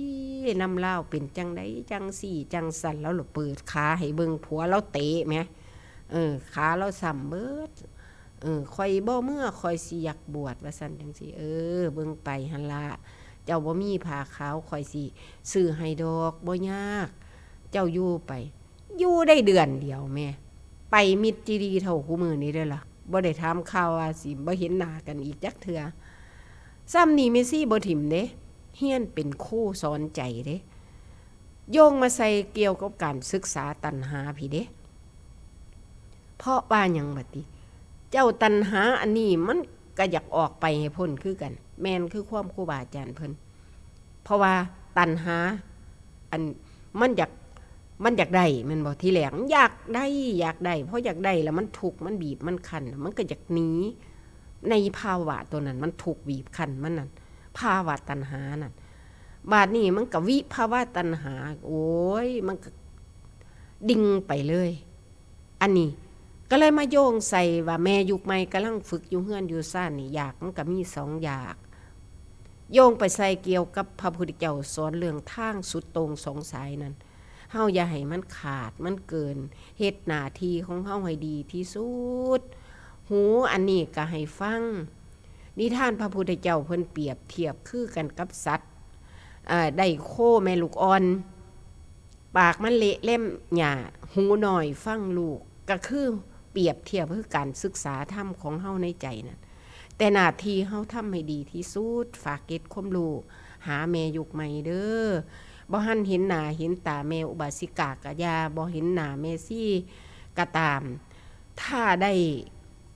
นำลาว เป็นจั่งใดจั่งซี้จั่งซั้น ลาวละเปิดขาให้เบิ่ง ผัวลาวเตะแหม เออ ขาลาวซ้ำเบิด เออ ข้อยบ่เมือ ข้อยสิอยากบวช ว่าซั่นจั่งซี้ เออ เบิ่งไปหั่นล่ะ เจ้าบ่มีผ้าขาว ข้อยสิซื้อให้ดอก บ่ยาก เจ้าอยู่ไป อยู่ได้เดือนเดียวแม่ ไปมิตรจีรีเท่าคู่มื้อนี้เด้อล่ะ บ่ได้ถามข่าวว่าสิบ่เห็นหน้ากันอีกจักเทื่อ ซ้ำนี่แม่ชีบ่ถิ่มเด้ เฮียนเป็นครูสอนใจเด้ โยงมาใส่เกี่ยวกับการศึกษาตัณหาพี้เด้ เพราะว่าหยังบัดนี้ เจ้าตัณหาอันนี้มันก็อยากออกไปให้พ้นคือกัน แม่นคือความครูบาอาจารย์เพิ่น เพราะว่าตัณหา อัน มันอยาก มันอยากได้แม่นบ่ ทีแรกมันอยากได้ อยากได้ พออยากได้แล้วมันทุกข์ มันบีบ มันคั้น มันก็อยากหนี ในภาวะตัวนั้น มันทุกข์บีบคั้นมันนั่น ภาวะตัณหานั่น บาดนี้มันก็วิภาวะตัณหา โอ้ย มันก็ดิ่งไปเลย อันนี้ก็เลยมาโยงใส่ว่าแม่ยุคใหม่กำลังฝึกอยู่เฮือนอยู่ซ่านนี่ อยากมันก็มีสองอยาก โยงไปใส่เกี่ยวกับพระพุทธเจ้าสอนเรื่องทางสุดโต่งสองสายนั่น เฮาอย่าให้มันขาดมันเกิน เฮ็ดหน้าที่ของเฮาให้ดีที่สุด หูอันนี้ก็ให้ฟัง นิทานพระพุทธเจ้าเพิ่นเปรียบเทียบคือกันกับสัตว์ เอ่อ ได้โคแม่ลูกอ่อน ปากมันเละเล่มหญ้า หูน้อยฟังลูก ก็คือเปรียบเทียบคือการศึกษาธรรมของเฮาในใจนั่น แต่หน้าที่เฮาทำให้ดีที่สุด ฝากเก็บความรู้ หาแม่ยุคใหม่เด้อ บ่หันเห็นหน้าเห็นตาแม่อุบาสิกากะอย่า บ่เห็นหน้าแม่ชีกะตาม ถ้าได้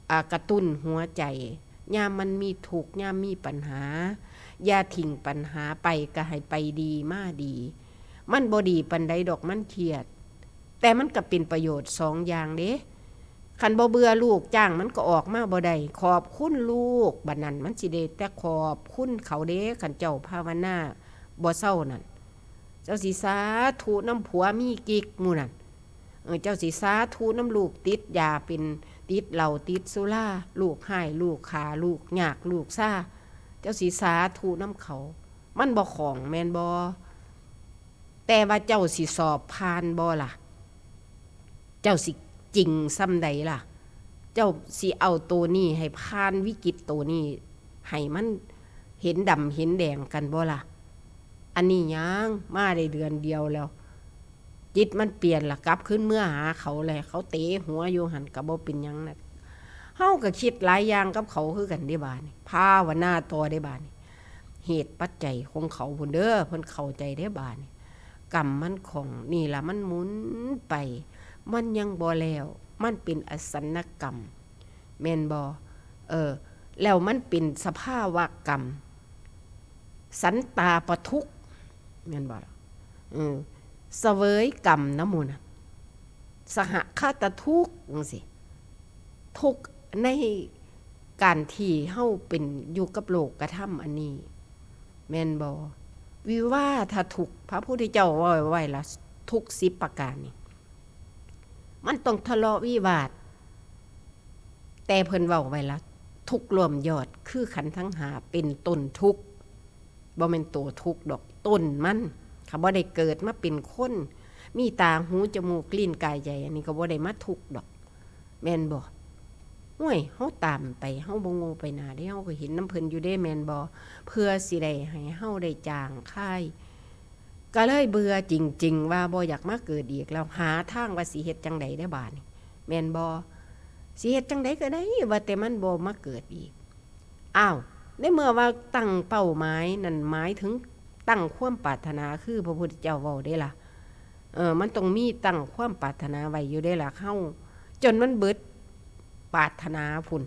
อ่า กระตุ้นหัวใจ ยามมันมีทุกข์ ยามมีปัญหา อย่าทิ้งปัญหาไป ก็ให้ไปดีมาดี มันบ่ดีปานใดดอก มันเครียด แต่มันก็เป็นประโยชน์สองอย่างเด้ คันบ่เบื่อลูก จ้างมันก็ออกมาบ่ได้ ขอบคุณลูก บัดนั้นมันสิได้แต่ขอบคุณเขาเด้ คันเจ้าภาวนาบ่เซานั่น เจ้าสิสาธุนำผัวมีกิ๊กหมู่นั่น เออ เจ้าสิสาธุนำลูกติดยาเป็น ติดเหล้าติดสุรา ลูกฮ้ายลูกฆ่า ลูกยากลูกซา เจ้าสิสาธุนำเขา มันบ่ของแม่นบ่ แต่ว่าเจ้าสิสอบผ่านบ่ล่ะ เจ้าสิจริงส่ำใดล่ะ เจ้าสิเอาโตนี้ให้ผ่านวิกฤตโตนี้ ให้มันเห็นดำเห็นแดงกันบ่ล่ะ อันนี้ยังมาได้เดือนเดียวแล้ว จิตมันเปลี่ยนล่ะ กลับคืนเมือหาเขาเลย เขาเตะหัวอยู่หั่นก็บ่เป็นหยังนะ เฮาก็คิดหลายอย่างกับเขาคือกันเด้บาดนี้ ภาวนาต่อเด้บาดนี้ เหตุปัจจัยของเขาพุ้นเด้อ เพิ่นเข้าใจเด้บาดนี้ กรรมมันของ นี่ล่ะมันหมุนไป มันยังบ่แล้ว มันเป็นอสัญญกรรม แม่นบ่ เออ แล้วมันเป็นสภาวะกรรม สันตาปทุกข์ แม่นบ่ล่ะ เออ เสวยกรรมนะหมู่น่ะ สหคาตทุกข์จั่งซี้ ทุกข์ในการที่เฮาเป็นอยู่กับโลกธรรมอันนี้ แม่นบ่ วิวาททุกข์ พระพุทธเจ้าเว้าไว้ละ ทุกข์สิบประการนี่ มันต้องทะเลาะวิวาท แต่เพิ่นเว้าไว้ละ ทุกข์รวมยอดคือขันธ์ทั้งห้าเป็นต้นทุกข์ บ่แม่นตัวทุกข์ดอก ต้นมัน เขาบ่ได้เกิดมาเป็นคน มีตา หู จมูก ลิ้น กาย ใจ อันนี้ก็บ่ได้มาทุกข์ดอก แม่นบ่ ห้วย เฮาตามไป เฮาบ่โง่ไปหน้าเด้ เฮาก็เห็นนำเพิ่นอยู่เด้ แม่นบ่ เพื่อสิได้ให้เฮาได้จางคาย ก็เลยเบื่อจริงๆ ว่าบ่อยากมาเกิดอีกแล้ว หาทางว่าสิเฮ็ดจั่งใดเด้บาดนี้ แม่นบ่ สิเฮ็ดจั่งใดก็ได้ ว่าแต่มันบ่มาเกิดอีก อ้าว ในเมื่อว่าตั้งเป้าหมายนั่น หมายถึงตั้งความปรารถนา คือพระพุทธเจ้าเว้าเด้ล่ะ เออ มันต้องมีตั้งความปรารถนาไว้อยู่เด้ล่ะ เฮา จนมันเบิดปรารถนาพุ้น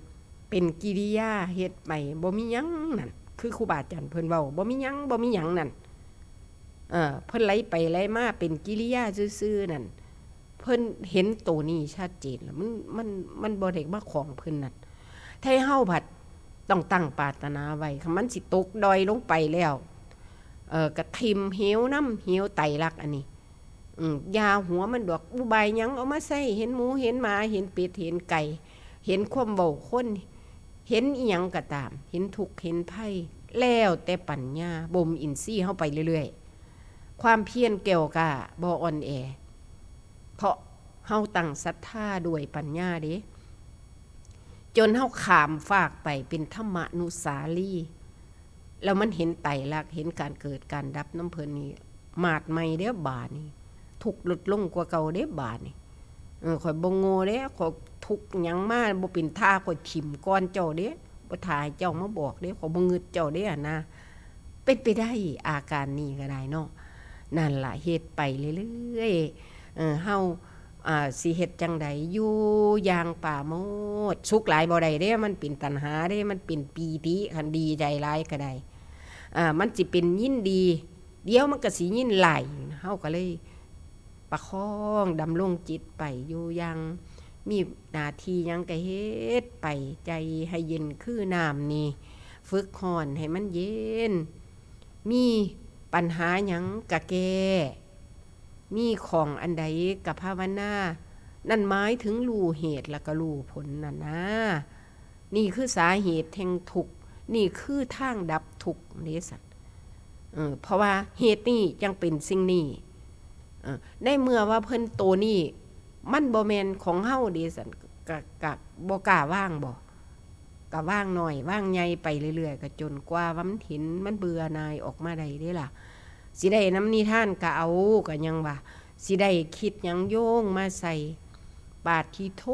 เป็นกิริยาเฮ็ดไป บ่มีหยังนั่น คือครูบาอาจารย์เพิ่นเว้า บ่มีหยัง บ่มีหยังนั่น เออ เพิ่นไหลไปไหลมาเป็นกิริยาซื่อๆ นั่น เพิ่นเห็นโตนี้ชัดเจนแล้ว มัน มัน มันบ่ได้มาของเพิ่นนั่น ไทเฮาผัดต้องตั้งปรารถนาไว้ คันมันสิตกดอยลงไปแล้ว เอ่อ กะถิ่มเหวนำ เหวไตรลักษณ์อันนี้ อืม อย่าหัวมันดอก อุบายหยังเอามาใส่ เห็นหมู เห็นหมา เห็นเป็ด เห็นไก่ เห็นความเว้าคน เห็นอิหยังก็ตาม เห็นทุกข์ เห็นภัย แล้วแต่ปัญญา บ่มอินทรีย์เฮาไปเรื่อยๆ ความเพียรแกล้วกล้า บ่อ่อนแอ เพราะเฮาตั้งศรัทธาด้วยปัญญาเด้ จนเฮาข้ามฟากไปเป็นธรรมานุสาลี แล้วมันเห็นไตรลักษณ์ เห็นการเกิดการดับนำเพิ่นนี่ มาดใหม่เด้อบาดนี้ ทุกข์ลดลงกว่าเก่าเด้บาดนี้ เออ ข้อยบ่โง่เด้ ข้อยทุกข์หยังมาบ่เป็นท่า ข้อยถิ่มก่อนเจ้าเด้ บ่ท่าให้เจ้ามาบอกเด้ ข้อยบ่งึดเจ้าเด้หั่นนะ เป็นไปได้อาการนี้ก็ได้เนาะ นั่นล่ะ เฮ็ดไปเรื่อยๆ เออ เฮา อ่า สิเฮ็ดจั่งใด อยู่อย่างปราโมทย์ สุขหลายบ่ได้เด้ มันเป็นตัณหาเด้ มันเป็นปีติ คันดีใจหลายก็ได้ อ่า มันสิเป็นยินดี เดี๋ยวมันก็สิยินร้าย เฮาก็เลยประคองดำรงจิตไปอยู่อย่างมีหน้าที่หยังก็เฮ็ดไป ใจให้เย็นคือน้ำนี่ ฝึกฮ้อนให้มันเย็น มีปัญหาหยังก็แก้ มีข้องอันใดก็ภาวนา นั่นหมายถึงรู้เหตุแล้วก็รู้ผลนั่นนะ นี่คือสาเหตุแห่งทุกข์ นี่คือทางดับทุกข์เด้สัน เออ เพราะว่าเหตุนี้จั่งเป็นสิ่งนี้ เออ ในเมื่อว่าเพิ่นโตนี้ มันบ่แม่นของเฮาเด้สัน กะ กะบ่กล้าวางบ่ กะวางน้อยวางใหญ่ไปเรื่อยๆ กะจนกว่าว่ามันเห็น มันเบื่อหน่ายออกมาได้เด้ล่ะ สิได้นำนิทานกะเอา กะยังว่า สิได้คิดหยังโยงมาใส่ ปาดที่โท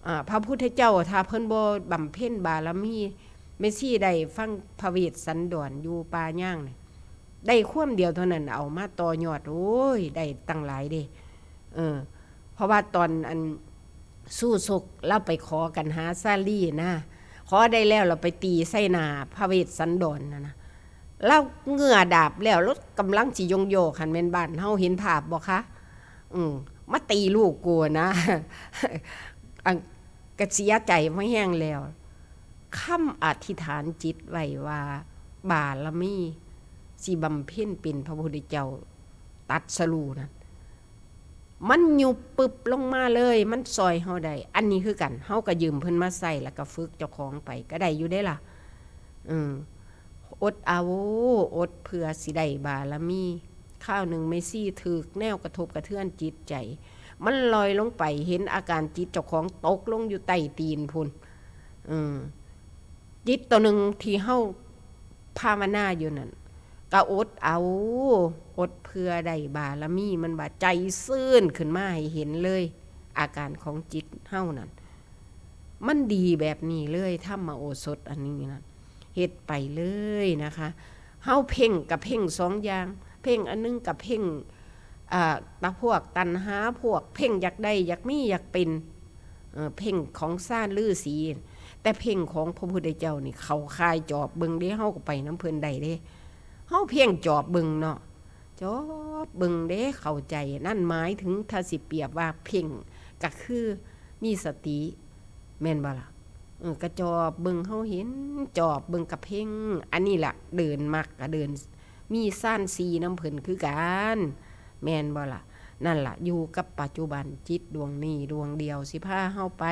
อ่า พระพุทธเจ้า ถ้าเพิ่นบ่บำเพ็ญบารมี แม่ชีได้ฟังพระเวสสันดรอยู่ป่าย่างน่ะ ได้ความเดียวเท่านั้น เอามาต่อยอด โอ้ย ได้ตั้งหลายเด้ เออ เพราะว่าตอนอันสู้สกลาวไปขอกันหาสาลีนะ ขอได้แล้วลาวไปตีใส่หน้าพระเวสสันดรน่ะนะ ลาวเหงื่อดาบแล้ว ลาวกำลังสิย่องโยก คันแม่นบ้านเฮาเห็นภาพบ่คะ อืม มาตีลูกกูนะ อัน ก็เสียใจมาแฮงแล้ว คำอธิษฐานจิตไว้ว่า บารมีสิบำเพ็ญเป็นพระพุทธเจ้าตรัสรู้นั่น มันยุบปึ๊บลงมาเลย มันซอยเฮาได้ อันนี้คือกัน เฮาก็ยืมเพิ่นมาใช้ แล้วก็ฝึกเจ้าของไป ก็ได้อยู่เด้ล่ะ อืม อดเอา อดเพื่อสิได้บารมี คราวหนึ่งแม่ชีถูกแนวกระทบกระเทือนจิตใจ มันลอยลงไป เห็นอาการจิตเจ้าของตกลงอยู่ใต้ตีนพุ้น อืม จิตตัวหนึ่งที่เฮาภาวนาอยู่นั่น ก็อดเอา อดเพื่อได้บารมี มันว่าใจซื่นขึ้นมาให้เห็นเลย อาการของจิตเฮานั่น มันดีแบบนี้เลย ธรรมโอสถอันนี้นั่น เฮ็ดไปเลยนะคะ เฮาเพ่งกับเพ่งสองอย่าง เพ่งอันหนึ่งกับเพ่ง อ่า ตาพวกตัณหา พวกเพ่งอยากได้ อยากมี อยากเป็น เอ่อ เพ่งของซานฤๅษี แต่เพ่งของพระพุทธเจ้านี่ เข้าข่ายจอบเบิ่งเด้ เฮาก็ไปนำเพิ่นได้เด้ เฮาเพ่งจอบเบิ่งเนาะ จอบเบิ่งเด้ เข้าใจ นั่นหมายถึง ถ้าสิเปรียบว่าเพ่งก็คือมีสติ แม่นบ่ล่ะ เออ ก็จอบเบิ่ง เฮาเห็น จอบเบิ่งก็เพ่ง อันนี้ล่ะ เดินมรรคก็เดิน มีซานสี่นำเพิ่นคือกัน แม่นบ่ล่ะ นั่นล่ะ อยู่กับปัจจุบัน จิตดวงนี้ดวงเดียว สิพาเฮาไป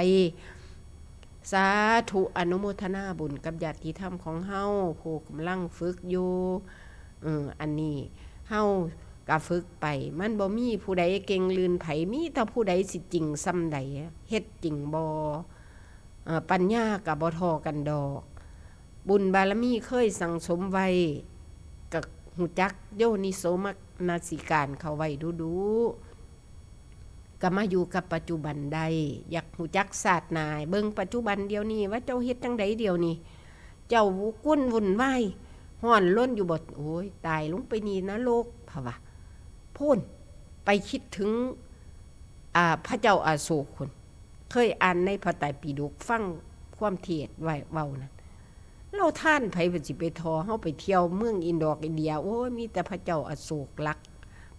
สาธุ อนุโมทนาบุญกับญาติธรรมของเฮา ผู้กำลังฝึกอยู่ เออ อันนี้เฮาก็ฝึกไป มันบ่มีผู้ใดเก่งลื่นไผ มีแต่ผู้ใดสิจริงส่ำใด เฮ็ดจริงบ่ เอ่อ ปัญญาก็บ่ท่อกันดอก บุญบารมีเคยสั่งสมไว้ ก็ฮู้จักโยนิโสมนสิการเข้าไว้ดูๆ ก็มาอยู่กับปัจจุบันได้ อยากฮู้จักชาติหน้า เบิ่งปัจจุบันเดี๋ยวนี้ว่าเจ้าเฮ็ดจั่งใดเดี๋ยวนี้ เจ้าวุ่นวุ่นวาย ฮ้อนรนอยู่บ่ โอ้ย ตายลงไปนี่นรก พะวะ พู้น ไปคิดถึง อ่า พระเจ้าอโศกพุ้น เคยอ่านในพระไตรปิฎก ฟังความเทศน์ไว้เว้านั่น ลาวทานไผเพิ่นสิไปท่อเฮาไปเที่ยวเมืองอินดอกอินเดีย โอ้ย มีแต่พระเจ้าอโศกหลัก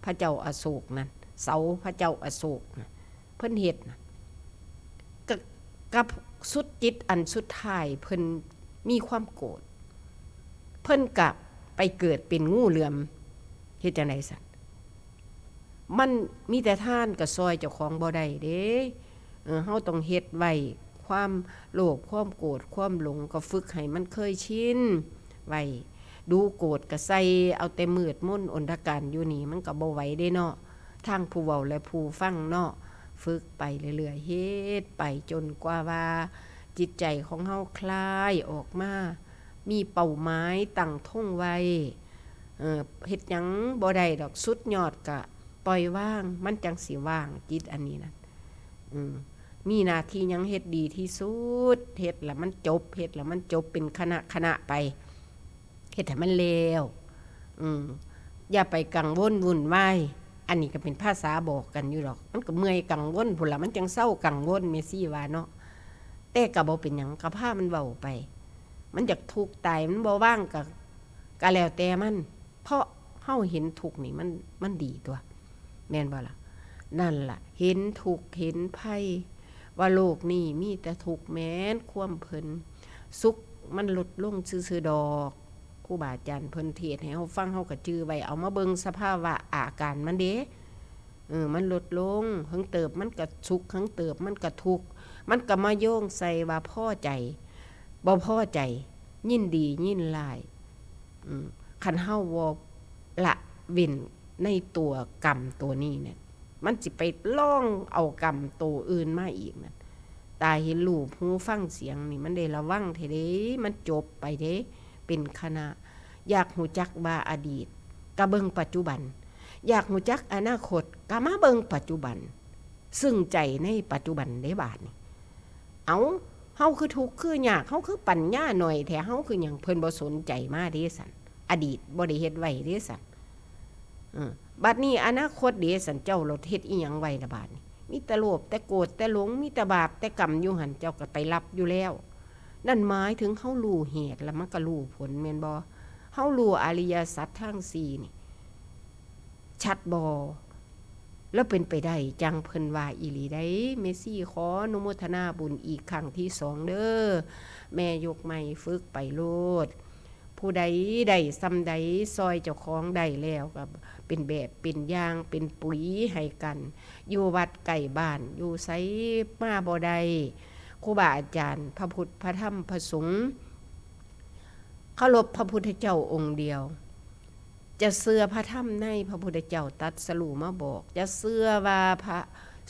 พระเจ้าอโศกนั่น เสาพระเจ้าอโศกน่ะ เพิ่นเฮ็ดน่ะ กะ กับสุดจิตอันสุดท้ายเพิ่นมีความโกรธ เพิ่นกะไปเกิดเป็นงูเหลือม เฮ็ดจั่งใดซั้น มันมีแต่ทานก็ซ่อยเจ้าของบ่ได้เด้ เออ เฮาต้องเฮ็ดไว้ ความโลภ ความโกรธ ความหลง ก็ฝึกให้มันเคยชินไว้ ดูโกรธก็ใส่เอาแต่มืดมนอนธการอยู่นี่ มันก็บ่ไหวเด้เนาะ ทั้งผู้เว้าและผู้ฟังเนาะ ฝึกไปเรื่อยๆ เฮ็ดไปจนกว่าว่าจิตใจของเฮาคลายออกมา มีเป้าหมายตั้งธงไว้ เอ่อ เฮ็ดหยังบ่ได้ดอก สุดยอดก็ปล่อยวาง มันจั่งสิว่าง จิตอันนี้นั่น อืม มีหน้าที่หยังเฮ็ดดีที่สุด เฮ็ดแล้วมันจบ เฮ็ดแล้วมันจบเป็นคณะๆ ไป เฮ็ดให้มันแล้ว อืม อย่าไปกังวลวุ่นวาย อันนี้ก็เป็นภาษาบอกกันอยู่ดอก มันก็เมื่อยกังวลพู้นล่ะ มันจั่งเซากังวล แม่ชีว่าเนาะ แต่ก็บ่เป็นหยัง ก็พามันเว้าไป มันอยากทุกข์ตาย มันบ่ว่างก็ ก็แล้วแต่มัน เพราะเฮาเห็นทุกข์นี่มัน มันดีตั่ว แม่นบ่ล่ะ นั่นล่ะ เห็นทุกข์เห็นภัย ว่าโลกนี้มีแต่ทุกข์แม้นความเพลิน สุขมันลดลงซื่อๆดอก ครูบาอาจารย์เพิ่นเทศน์ให้เฮาฟัง เฮาก็จื่อไว้ เอามาเบิ่งสภาวะอาการมันเด้ เออ มันลดลง เฮิงเติบมันก็สุข เฮิงเติบมันก็ทุกข์ มันก็มาโยงใส่ว่าพอใจ บ่พอใจ ยินดียินร้าย อืม คันเฮาบ่ละเว้นในตัวกรรมตัวนี้เนี่ย มันสิไปลองเอากรรมตัวอื่นมาอีกนั่น ตาเห็นรูป หูฟังเสียงนี่ มันได้ระวังแท้เด้ มันจบไปเด้ เป็นคณะ อยากฮู้จักว่าอดีต ก็เบิ่งปัจจุบัน อยากรู้จักอนาคต ก็มาเบิ่งปัจจุบัน ซึ่งใจในปัจจุบันเด้บาดนี้ เอ้า เฮาคือทุกข์คือยาก เฮาคือปัญญาน้อยแท้ เฮาคือหยัง เพิ่นบ่สนใจมาเด้ซั่น อดีตบ่ได้เฮ็ดไว้เด้ซั่น เออ บัดนี้อนาคตเด้ซั่น เจ้าโลดเฮ็ดอีหยังไว้ละบาดนี้ มีแต่โลภ แต่โกรธ แต่หลง มีแต่บาป แต่กรรมอยู่หั่น เจ้าก็ไปรับอยู่แล้ว นั่นหมายถึงเฮารู้เหตุแล้วมันก็รู้ผลแม่นบ่ เฮารู้อริยสัจทั้งสี่นี่ ชัดบ่ แล้วเป็นไปได้จังเพิ่นว่าอีหลีได้ แม่ชีขออนุโมทนาบุญอีกครั้งที่สองเด้อ แม่ยกไม้ฝึกไปโลด ผู้ใดได้ส่ำใดซอยเจ้าของได้แล้วก็เป็นแบบเป็นอย่างเป็นปุ๋ยให้กัน อยู่วัดใกล้บ้าน อยู่ไสมาบ่ได้ ครูบาอาจารย์ พระพุทธ พระธรรม พระสงฆ์ เคารพพระพุทธเจ้าองค์เดียว จะเชื่อพระธรรมในพระพุทธเจ้าตรัสรู้มาบอก จะเชื่อว่าพระ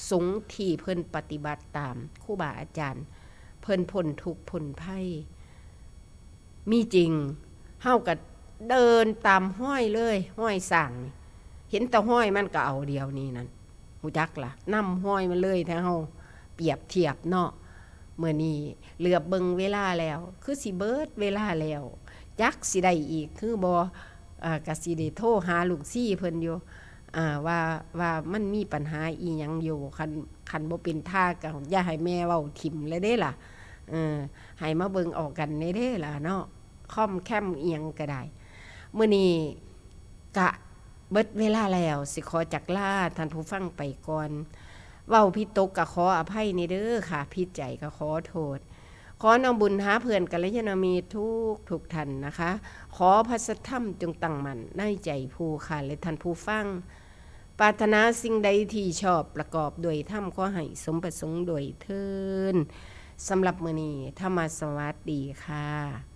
สงฆ์ที่เพิ่นปฏิบัติตามครูบาอาจารย์ เพิ่นพ้นทุกข์พ้นภัย มีจริง เฮาก็เดินตามฮอยเลย ฮอยช้างนี่ เห็นแต่ฮอยมันก็เอาเดี๋ยวนี้นั่น ฮู้จักล่ะ นำฮอยมันเลย ถ้าเฮาเปรียบเทียบเนาะ มื้อนี้เหลือบเบิ่งเวลาแล้ว คือสิเบิดเวลาแล้ว จักสิได้อีกคือบ่ อ่า ก็สิได้โทรหาลูกศิษย์เพิ่นอยู่ อ่า ว่า ว่ามันมีปัญหาอีหยังอยู่ คัน คันบ่เป็นท่าก็อย่าให้แม่เว้าถิ่มเลยเด้ล่ะ เออ ให้มาเบิ่งเอากันแหน่เด้ล่ะเนาะ คอมแคมอีหยังก็ได้ มื้อนี้กะเบิดเวลาแล้ว สิขอจักลาท่านผู้ฟังไปก่อน เว้าผิดตกก็ขออภัยแหน่เด้อค่ะ ผิดใจก็ขอโทษ ขอน้อมบุญหาเพื่อนกัลยาณมิตรทุกทุกท่านนะคะ ขอพระสัทธรรมจงตั้งมั่นในใจผู้ข้าและท่านผู้ฟัง ปรารถนาสิ่งใดที่ชอบประกอบด้วยธรรม ขอให้สมประสงค์ด้วยเทอญ สำหรับมื้อนี้ ธรรมะสวัสดีค่ะ